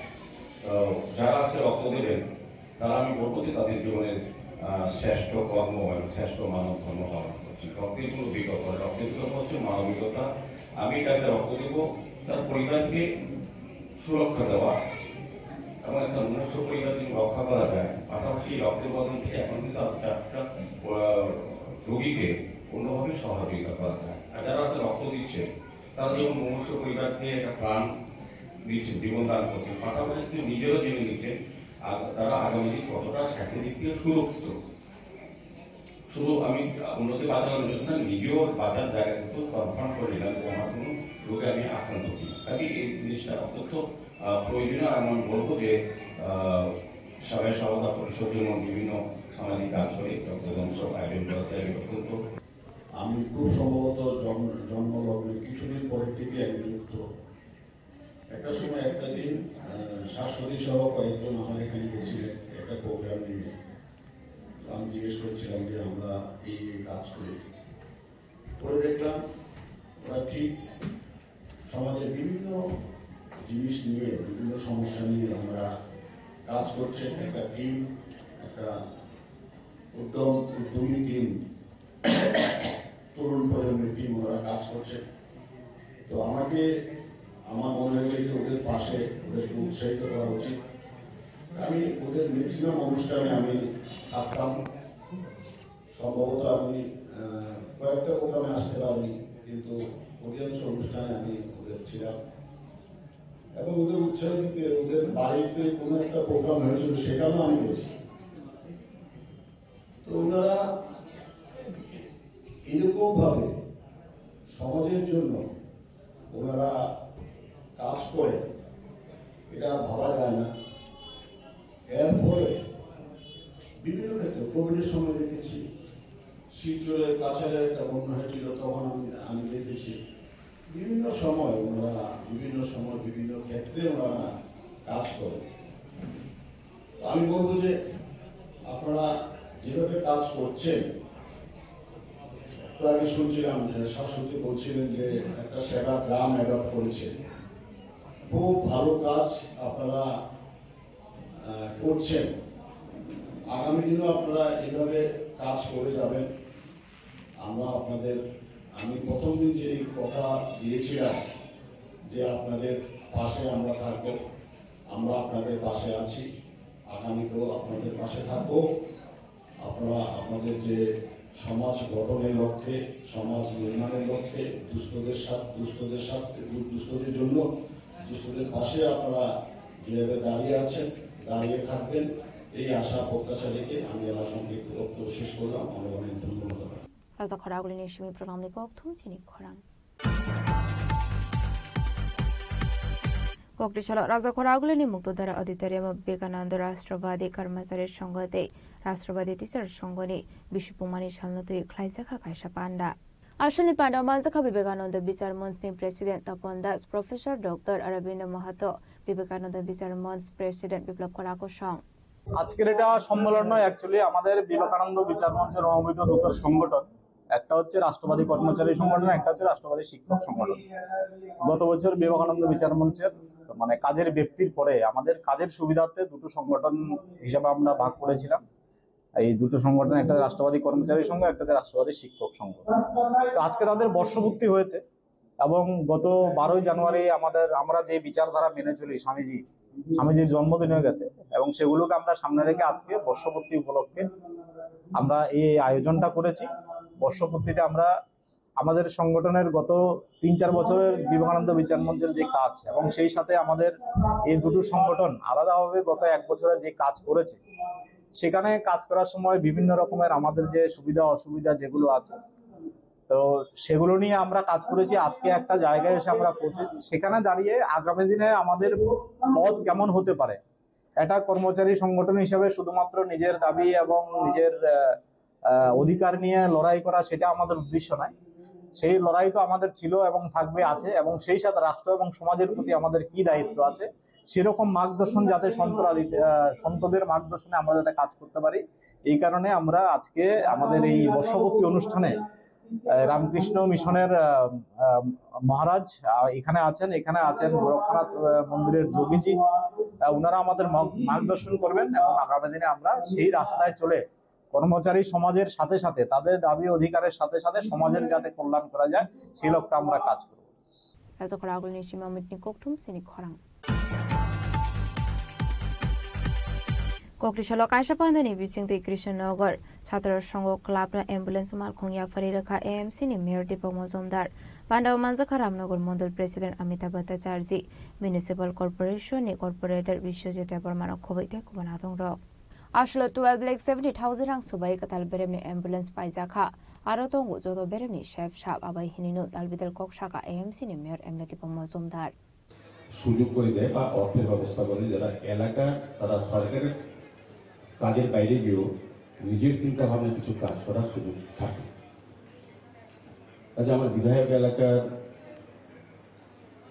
তো যারা আজকে রক্ত দেবেন, তারা, আমি বলবো যে তাদের জীবনের আহ, শ্রেষ্ঠ কর্ম এবং শ্রেষ্ঠ মানব ধর্ম পালন করছেন। রক্তের কোনো বিকল্প নেই। রক্তের বিকল্প হচ্ছে মানবিকতা। আমি যাকে রক্ত দেবো, তার পরিবারকে সুরক্ষা দেওয়া এবং একটা মনুষ্য পরিবার যদি রক্ষা করা যায়, পাশাপাশি এই রক্তের উপাদান থেকে এখন কিন্তু আরো চারটা আহ, রোগীকে অন্যভাবে সহযোগিতা করা যায়। আর যারা আছে রক্ত দিচ্ছে, তারা যেমন মনুষ্য পরিবারকে একটা প্রাণ দিচ্ছেন, জীবন দান করছেন, পাশাপাশি কিন্তু নিজেরও জীবন দিচ্ছেন। আর তারা আগামী দিন কতটা স্বাস্থ্যের দিক থেকে সুরক্ষিত। শুধু আমি অন্যকে বাঁচানোর জন্য না, নিজেও বাঁচার জায়গা কিন্তু কনফার্ম করে নিলাম যে আমার কোনো রোগে আমি আক্রান্ত কিনা। কাজে এই জিনিসটা অত্যন্ত আহ, প্রয়োজনীয়। আমি বলবো যে আহ, সবাই সহায়তা পরিষদ এবং বিভিন্ন সামাজিক কাজ করে রক্তদান উৎসব আয়োজন করাতে আমি অত্যন্ত আমি খুব সম্ভবত জন্ম জন্মলগ্নে কিছুদিন পরের থেকে আমি যুক্ত। একটা সময় একটা দিন আহ, শাশ্বতী সহ কয়েকজন আমার এখানে গেছিলেন একটা প্রোগ্রাম নিয়ে। তো আমি জিজ্ঞেস করছিলাম যে আমরা এই এই কাজ করি। পরে দেখলাম ওরা ঠিক সমাজের বিভিন্ন জিনিস নিয়ে, বিভিন্ন সমস্যা নিয়ে আমরা কাজ করছে। একটা টিম, একটা উদ্যম, উদ্যমী টিম, তরুণ প্রজন্মের টিম ওরা কাজ করছে। তো আমাকে, আমার মনে হয়েছে যে ওদের পাশে ওদেরকে উৎসাহিত করা উচিত। আমি ওদের ম্যাক্সিমাম অনুষ্ঠানে আমি থাকতাম। সম্ভবত আমি আহ, কয়েকটা প্রোগ্রামে আসতে পারিনি, কিন্তু অধিকাংশ অনুষ্ঠানে আমি ওদের ছিলাম এবং ওদের উৎসাহ দিতে ওদের বাড়িতে কোনো একটা প্রোগ্রাম হয়েছিল, সেখানেও আমি গেছি। তো ওনারা এরকম ভাবে সমাজের জন্য ওনারা কাজ করে, এটা ভাবা যায় না। এর ফলে বিভিন্ন ক্ষেত্রে কোভিডের সময় দেখেছি, শিলচরে কাছাড়ের একটা বন্যা হয়েছিল, তখন আমি আমি দেখেছি বিভিন্ন সময় ওনারা বিভিন্ন সময় বিভিন্ন ক্ষেত্রে ওনারা কাজ করে। তো আমি বলবো যে আপনারা যেভাবে কাজ করছেন, একটু আগে শুনছিলাম যে শাশ্বতী বলছিলেন যে একটা সেবা গ্রাম অ্যাডপ্ট করেছে। খুব ভালো কাজ আপনারা আহ, করছেন। আগামী দিনও আপনারা এইভাবে কাজ করে যাবেন। আমরা আপনাদের, আমি প্রথম দিন যে কথা দিয়েছিলাম যে আপনাদের পাশে আমরা থাকব, আমরা আপনাদের পাশে আছি, আগামীতেও আপনাদের পাশে থাকব। আপনারা আপনাদের যে সমাজ গঠনের লক্ষ্যে, সমাজ নির্মাণের লক্ষ্যে, দুস্থদের সাথে দুস্থদের সাথে দুস্থদের জন্য দুস্থদের পাশে আপনারা যেভাবে দাঁড়িয়ে আছেন, দাঁড়িয়ে থাকবেন, এই আশা প্রত্যাশা রেখে আমি আমার সংক্ষিপ্ত বক্তব্য শেষ করলাম। অনেক অনেক ধন্যবাদ আপনাদের। Raja khoragulini simi pranamni kok thum chini khorang. Kokri salo Raja khoragulini mukto dara auditorium Vivekananda Rashtrabadi Karmachari Sangha tei Rashtrabadi Teacher Sanghani bisipumani salno twi khlaijakha kaisa panda. Aswlni panda manjakha Vivekananda Bichar Manchni President Tapan Das, Professor Doctor Aravind Mahato, Vivekananda Bichar Manch President Biplab Kora Kosong. আজকের এটা সম্মেলন নয়, অ্যাকচুয়ালি আমাদের বিবেকানন্দ বিচার মঞ্চের সমবেত দুটো সংগঠন, একটা হচ্ছে রাষ্ট্রবাদী কর্মচারী সংগঠন, একটা হচ্ছে রাষ্ট্রবাদী শিক্ষক সংগঠন। গত বছর বিবেকানন্দ বিচার মঞ্চের মানে কাজের ব্যাপ্তির পরে আমাদের কাজের সুবিধার্থে দুটো সংগঠন হিসাবে আমরা ভাগ করেছিলাম। এই দুটো সংগঠন, একটা রাষ্ট্রবাদী কর্মচারী সংঘ, একটা হচ্ছে রাষ্ট্রবাদী শিক্ষক সংঘ। তো আজকে তাদের বর্ষপূর্তি হয়েছে এবং গত বারোই জানুয়ারি আমাদের, আমরা যে বিচারধারা মেনে চলি, স্বামীজি স্বামীজির জন্মদিন হয়ে গেছে এবং সেগুলোকে আমরা সামনে রেখে আজকে বর্ষপূর্তি উপলক্ষে আমরা এই আয়োজনটা করেছি। বর্ষপূর্তিতে আমরা আমাদের সংগঠনের গত তিন চার বছরের বিবেকানন্দ বিচার মঞ্চের যে কাজ এবং সেই সাথে আমাদের এই দুটো সংগঠন আলাদাভাবে গত এক বছরে যে কাজ করেছে, সেখানে কাজ করার সময় বিভিন্ন রকমের আমাদের যে সুবিধা অসুবিধা যেগুলো আছে, তো সেগুলো নিয়ে আমরা কাজ করেছি। আজকে একটা জায়গায় এসে আমরা পৌঁছেছি, সেখানে দাঁড়িয়ে আগামী দিনে আমাদের পথ কেমন হতে পারে, এটা কর্মচারী সংগঠন হিসাবে শুধুমাত্র নিজের দাবি এবং নিজের আহ, আহ, অধিকার নিয়ে লড়াই করা, সেটা আমাদের উদ্দেশ্য নয়। সেই লড়াই তো আমাদের ছিল এবং থাকবে, আছে, এবং সেই সাথে রাষ্ট্র এবং সমাজের প্রতি আমাদের কি দায়িত্ব আছে, সেরকম মার্গদর্শন যাতে সন্তরা দিতে, আহ, সন্তদের মার্গদর্শনে আমরা যাতে কাজ করতে পারি, এই কারণে আমরা আজকে আমাদের এই বর্ষপূর্তি অনুষ্ঠানে, আহ, রামকৃষ্ণ মিশনের, আহ, আহ, মহারাজ, আহ, এখানে আছেন, এখানে আছেন গোরক্ষনাথ, আহ, মন্দিরের যোগীজি, আহ, ওনারা আমাদের মগ-, মার্গদর্শন করবেন এবং আগামী দিনে আমরা সেই রাস্তায় চলে কর্মচারী সমাজের সাথে সাথে, তাদের দাবি অধিকারের সাথে সাথে সমাজের যাতে কল্যাণ করা যায়, সেই লক্ষ্যে আমরা কাজ করব। Rajakhor agulni simi Amit ni kokthum sini khorang. Kokri salo kaisa pandani bisingtwi Krishnanagar Chhatro Sangho Club no ambulance malkhung yaphari rwkha A M C ni Mayor Deepak Majumdar. Pandao manjakha Ramnagar Mondol President Amitabh Bhattacharjee, Municipal Corporation ni Corporator Biswajit Debbarma no khobwi tei kubun adongrok. Aswkno twelve lakh seventy thousand rang swbai kwtal beremni ambulance paijakha. Aro tongo joto beremni sep sap abai hinwino dalbidal kok sakha A M C ni Mayor M L A Deepak Majumdar. সুযোগ করে দেয় বা অর্থের ব্যবস্থা করে, যারা এলাকার, তারা সরকারের কাজের বাইরে গিয়েও নিজের চিন্তা ভাবনা কিছু কাজ করার সুযোগ থাকে। কাজে আমার বিধায়ক এলাকার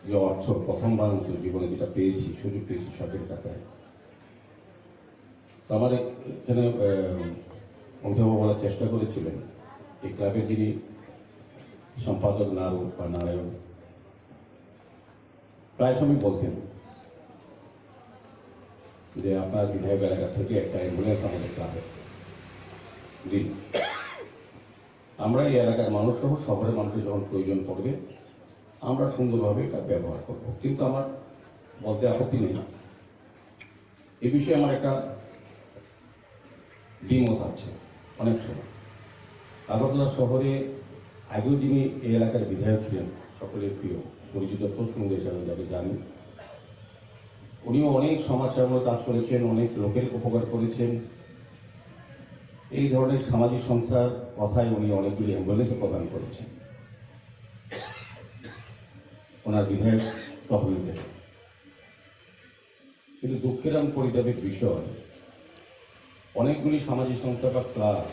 যে অর্থ প্রথমবার মতো জীবনে যেটা পেয়েছি, সুযোগ পেয়েছি সরকারি টাকায়, তো আমার এখানে, আহ, অমিতাভ বলার চেষ্টা করেছিলেন, এই ক্লাবের যিনি সম্পাদক নায়ক বা নায়ক, প্রায় সময় বলতেন যে, "আপনার বিধায়ক এলাকা থেকে একটা অ্যাম্বুলেন্স আমাদের ক্লাবে দিন।" আমরা এই এলাকার মানুষ সহ শহরের মানুষের যখন প্রয়োজন পড়বে, আমরা সুন্দরভাবে এটা ব্যবহার করব। কিন্তু আমার বলতে আপত্তি নেই, এ বিষয়ে আমার একটা দ্বিমত আছে অনেক সময়। আগরতলা শহরে আগেও যিনি এই এলাকার বিধায়ক ছিলেন, সকলের প্রিয় পরিচিত প্রসঙ্গ হিসাবে যাকে জানি, উনিও অনেক সমাজসেবামূলক কাজ করেছেন, অনেক লোকের উপকার করেছেন। এই ধরনের সামাজিক সংস্থার কথায় উনি অনেকগুলি অ্যাম্বুলেন্সও প্রদান করেছেন ওনার বিধায়ক তহবিল থেকে। কিন্তু দুঃখের এবং পরিতাপের বিষয়, অনেকগুলি সামাজিক সংস্থা বা ক্লাব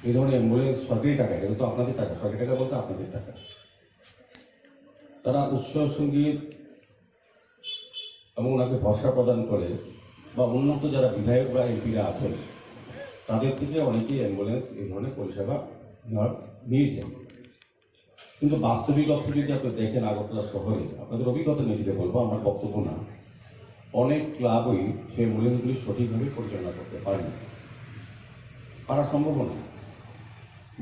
এই ধরনের অ্যাম্বুলেন্স সরকারি টাকা, এটা তো আপনাদের টাকা, সরকারি টাকা বলতে আপনাদের টাকা, তারা উৎসব সঙ্গীত এবং ওনাকে ভরসা প্রদান করে বা উন্নত যারা বিধায়ক বা এমপিরা আছেন, তাদের থেকে অনেকেই অ্যাম্বুলেন্স এই ধরনের পরিষেবা নেওয়ার, নিয়েছেন। কিন্তু বাস্তবিক অর্থে যদি আপনি দেখেন আগরতলা শহরে, আপনাদের অভিজ্ঞতা নিয়ে যদি বলবো, আমার বক্তব্য না, অনেক ক্লাবই সেই অ্যাম্বুলেন্সগুলি সঠিকভাবে পরিচালনা করতে পারেনি, পারা সম্ভব না।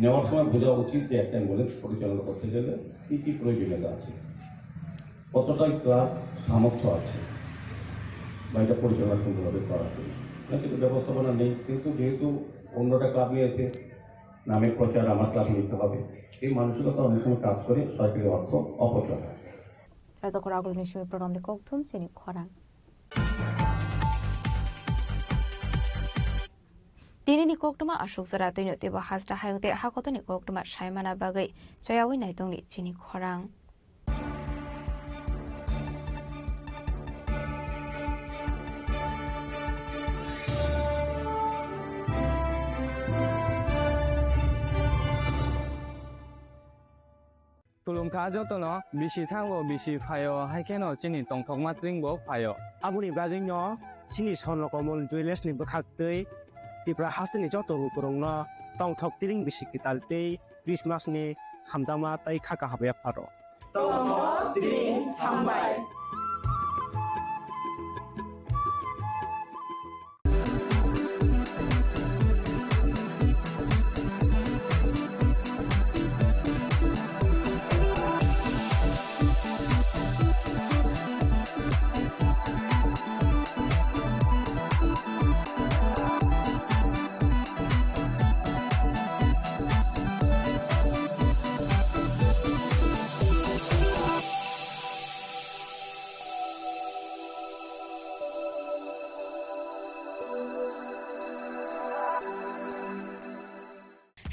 নেওয়ার সময় বোঝা উচিত যে একটা অ্যাম্বুলেন্স পরিচালনা করতে গেলে কী কী প্রয়োজনীয়তা আছে, কতটাই ক্লাব সামর্থ্য আছে বা এটা পরিচালনা সুন্দরভাবে করা যায়। না, কিন্তু ব্যবস্থাপনা নেই, কিন্তু যেহেতু অন্যটা ক্লাব নিয়েছে, নামের প্রচার আমার ক্লাব নিতে হবে, এই মানসিকতা অনেক সময় কাজ করে সরকারি অর্থ অপচয় হয়। Rajakhor agulni simi program ni kokthum sini khorang. Tini ni koktwma aswk jora twino teibo hasta hayung tei hakotoni koktwma saimana bagwi chayawi naitongni chini khorang. Khulumkha jotono, bisi thango, bisi phaio, hai kheno chini tongthokma tring bo phaio. Aboni bagwino chini Swarno Komol Jewellers ni bwkhak tei Tripura hasteni joto lukurokno tongthok tring bisi kwtal tei Christmas ni hamjakma tei kha kaham yapharw. Tongthok tring hambai.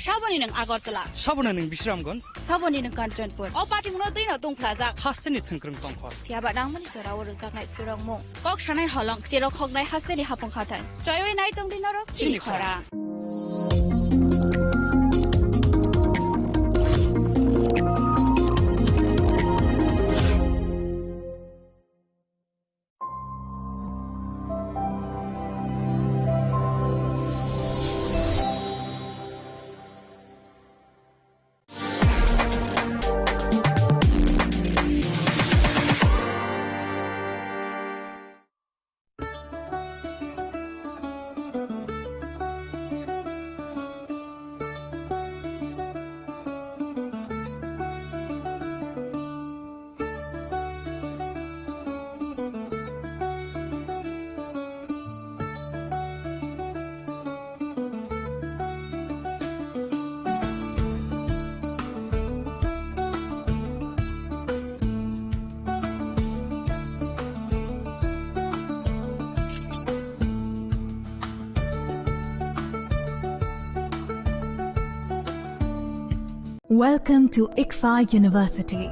Saboni nwng Agartala. Saboni nwng Bisramganj. Saboni nwng Kanchanpur. O patimungno twino tungphlajak. Hasteni thwngkwrwng tongkhor. Phiyaba nangmani jorao rwjaknai phirokmung. Kok sanai holong, cherok hoknai hasteni hapung hathai. Choiwi nai tongdi norok chini khorang. Welcome to ICFAI University.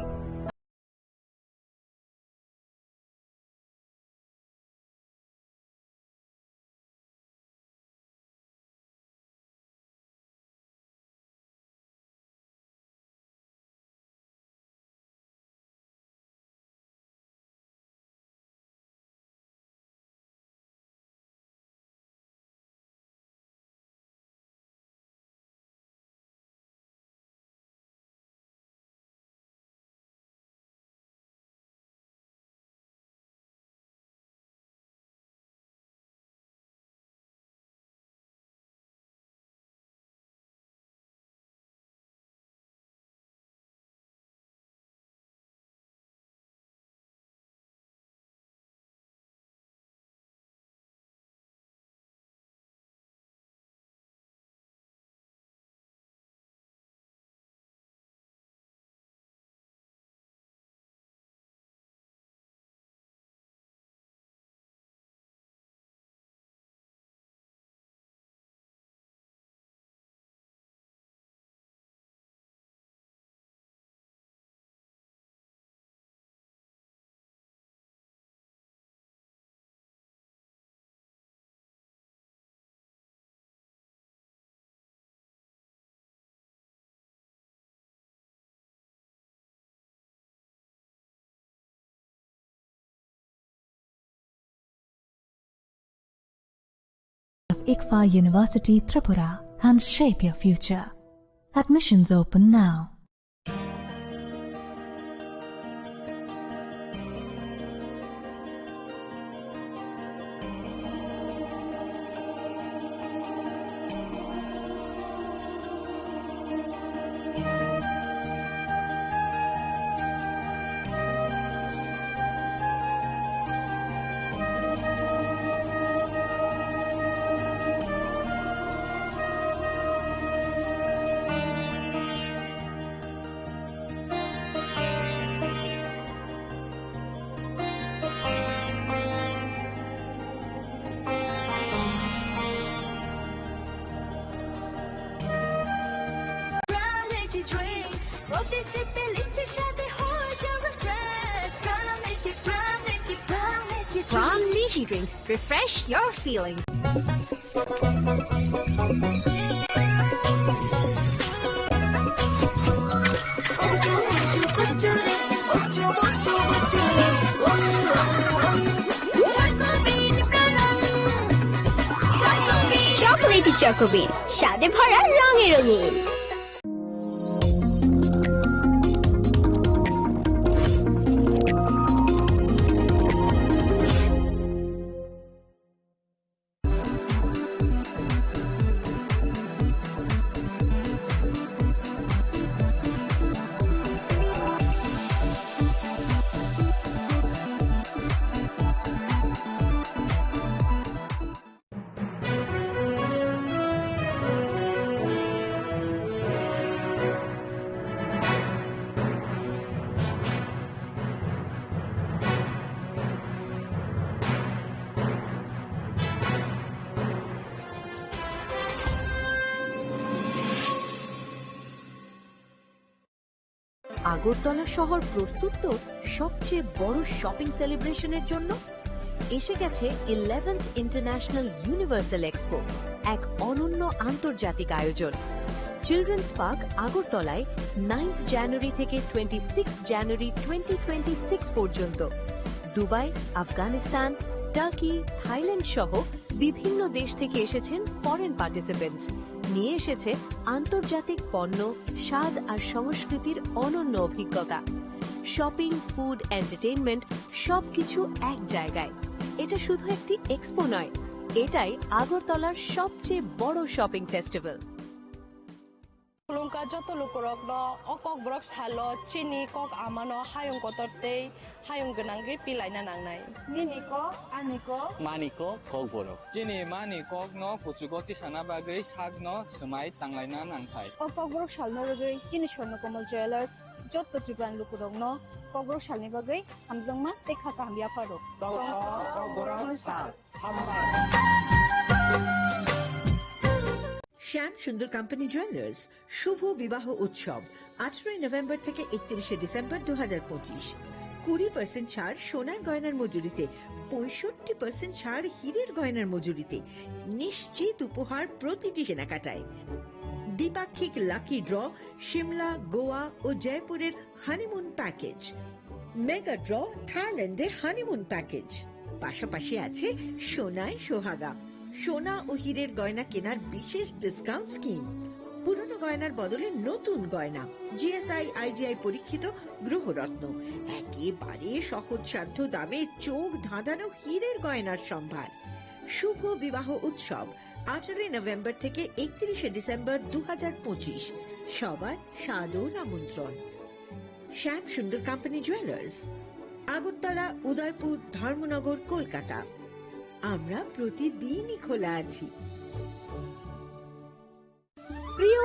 ICFAI University Tripura and shape your future. Admissions open now. Pram Lychee Drinks. Refresh your feelings. Chocolatey Choco Bean, স্বাদে ভরা, রঙে রঙিন। আগরতলা শহর প্রস্তুত তো সবচেয়ে বড় শপিং সেলিব্রেশনের জন্য। এসে গেছে ইলেভেন্থ ইন্টারন্যাশনাল ইউনিভার্সাল এক্সপো, এক অনন্য আন্তর্জাতিক আয়োজন। চিলড্রেন্স পার্ক আগরতলায় নাইন্থ জানুয়ারি থেকে twenty six January twenty twenty six পর্যন্ত। দুবাই, আফগানিস্তান, টার্কি, থাইল্যান্ড সহ বিভিন্ন দেশ থেকে এসেছেন ফরেন পার্টিসিপেন্টস। নিয়ে এসেছে আন্তর্জাতিক পণ্য, স্বাদ আর সংস্কৃতির অনন্য অভিজ্ঞতা। শপিং, ফুড, এন্টারটেইনমেন্ট সবকিছু এক জায়গায়। এটা শুধু একটি এক্সপো নয়, এটাই আগরতলার সবচেয়ে বড় shopping festival. Khulumkha joto lukurokno, o Kokborok salo chini kok amano hayung kotor tei hayung gwnangwi pilaina nangnai. Nini kok, ani kok. Mani kok, Kokborok. Chini mani kokno kuchugo tisana bagwi sakno swmai tanglaina nangthai. O Kokborok salno rwgwi chini Swarnakomal Jewellers joto Tripurani lukurokno Kokborok salni bagwi hamjakma tei kha kaham yapharo. Tongkha Kokborok sal. Hambai. শ্যাম সুন্দর company jewellers শুভ বিবাহ উৎসব, আঠারোই নভেম্বর থেকে একত্রিশে ডিসেম্বর দু হাজার পঁচিশ। কুড়ি পার্সেন্ট ছাড় সোনার গয়নার মজুরিতে, পঁয়ষট্টি পার্সেন্ট ছাড় হীরের গয়নার মজুরিতে। নিশ্চিত উপহার প্রতিটি কেনাকাটায়। দ্বিপাক্ষিক লাকি ড্র, সিমলা, গোয়া ও জয়পুরের হানিমুন প্যাকেজ। মেগা ড্র, থাইল্যান্ডের হানিমুন প্যাকেজ। পাশাপাশি আছে সোনায় সোহাগা, সোনা ও হীরের গয়না কেনার বিশেষ ডিসকাউন্ট স্কিম। পুরনো গয়নার বদলে নতুন গয়না, জিএসআই আইজিআই পরীক্ষিত গ্রহরত্ন, একেবারে সহজসাধ্য দামে চোখ ধাঁধানো হীরের গয়নার সম্ভার। শুভ বিবাহ উৎসব, আঠারোই নভেম্বর থেকে একত্রিশে ডিসেম্বর দু হাজার পঁচিশ। সবার সাদর আমন্ত্রণ। শ্যাম সুন্দর কোম্পানি জুয়েলার্স, আগরতলা, উদয়পুর, ধর্মনগর, কলকাতা। আমরা প্রতিদিনই খোলা আছি।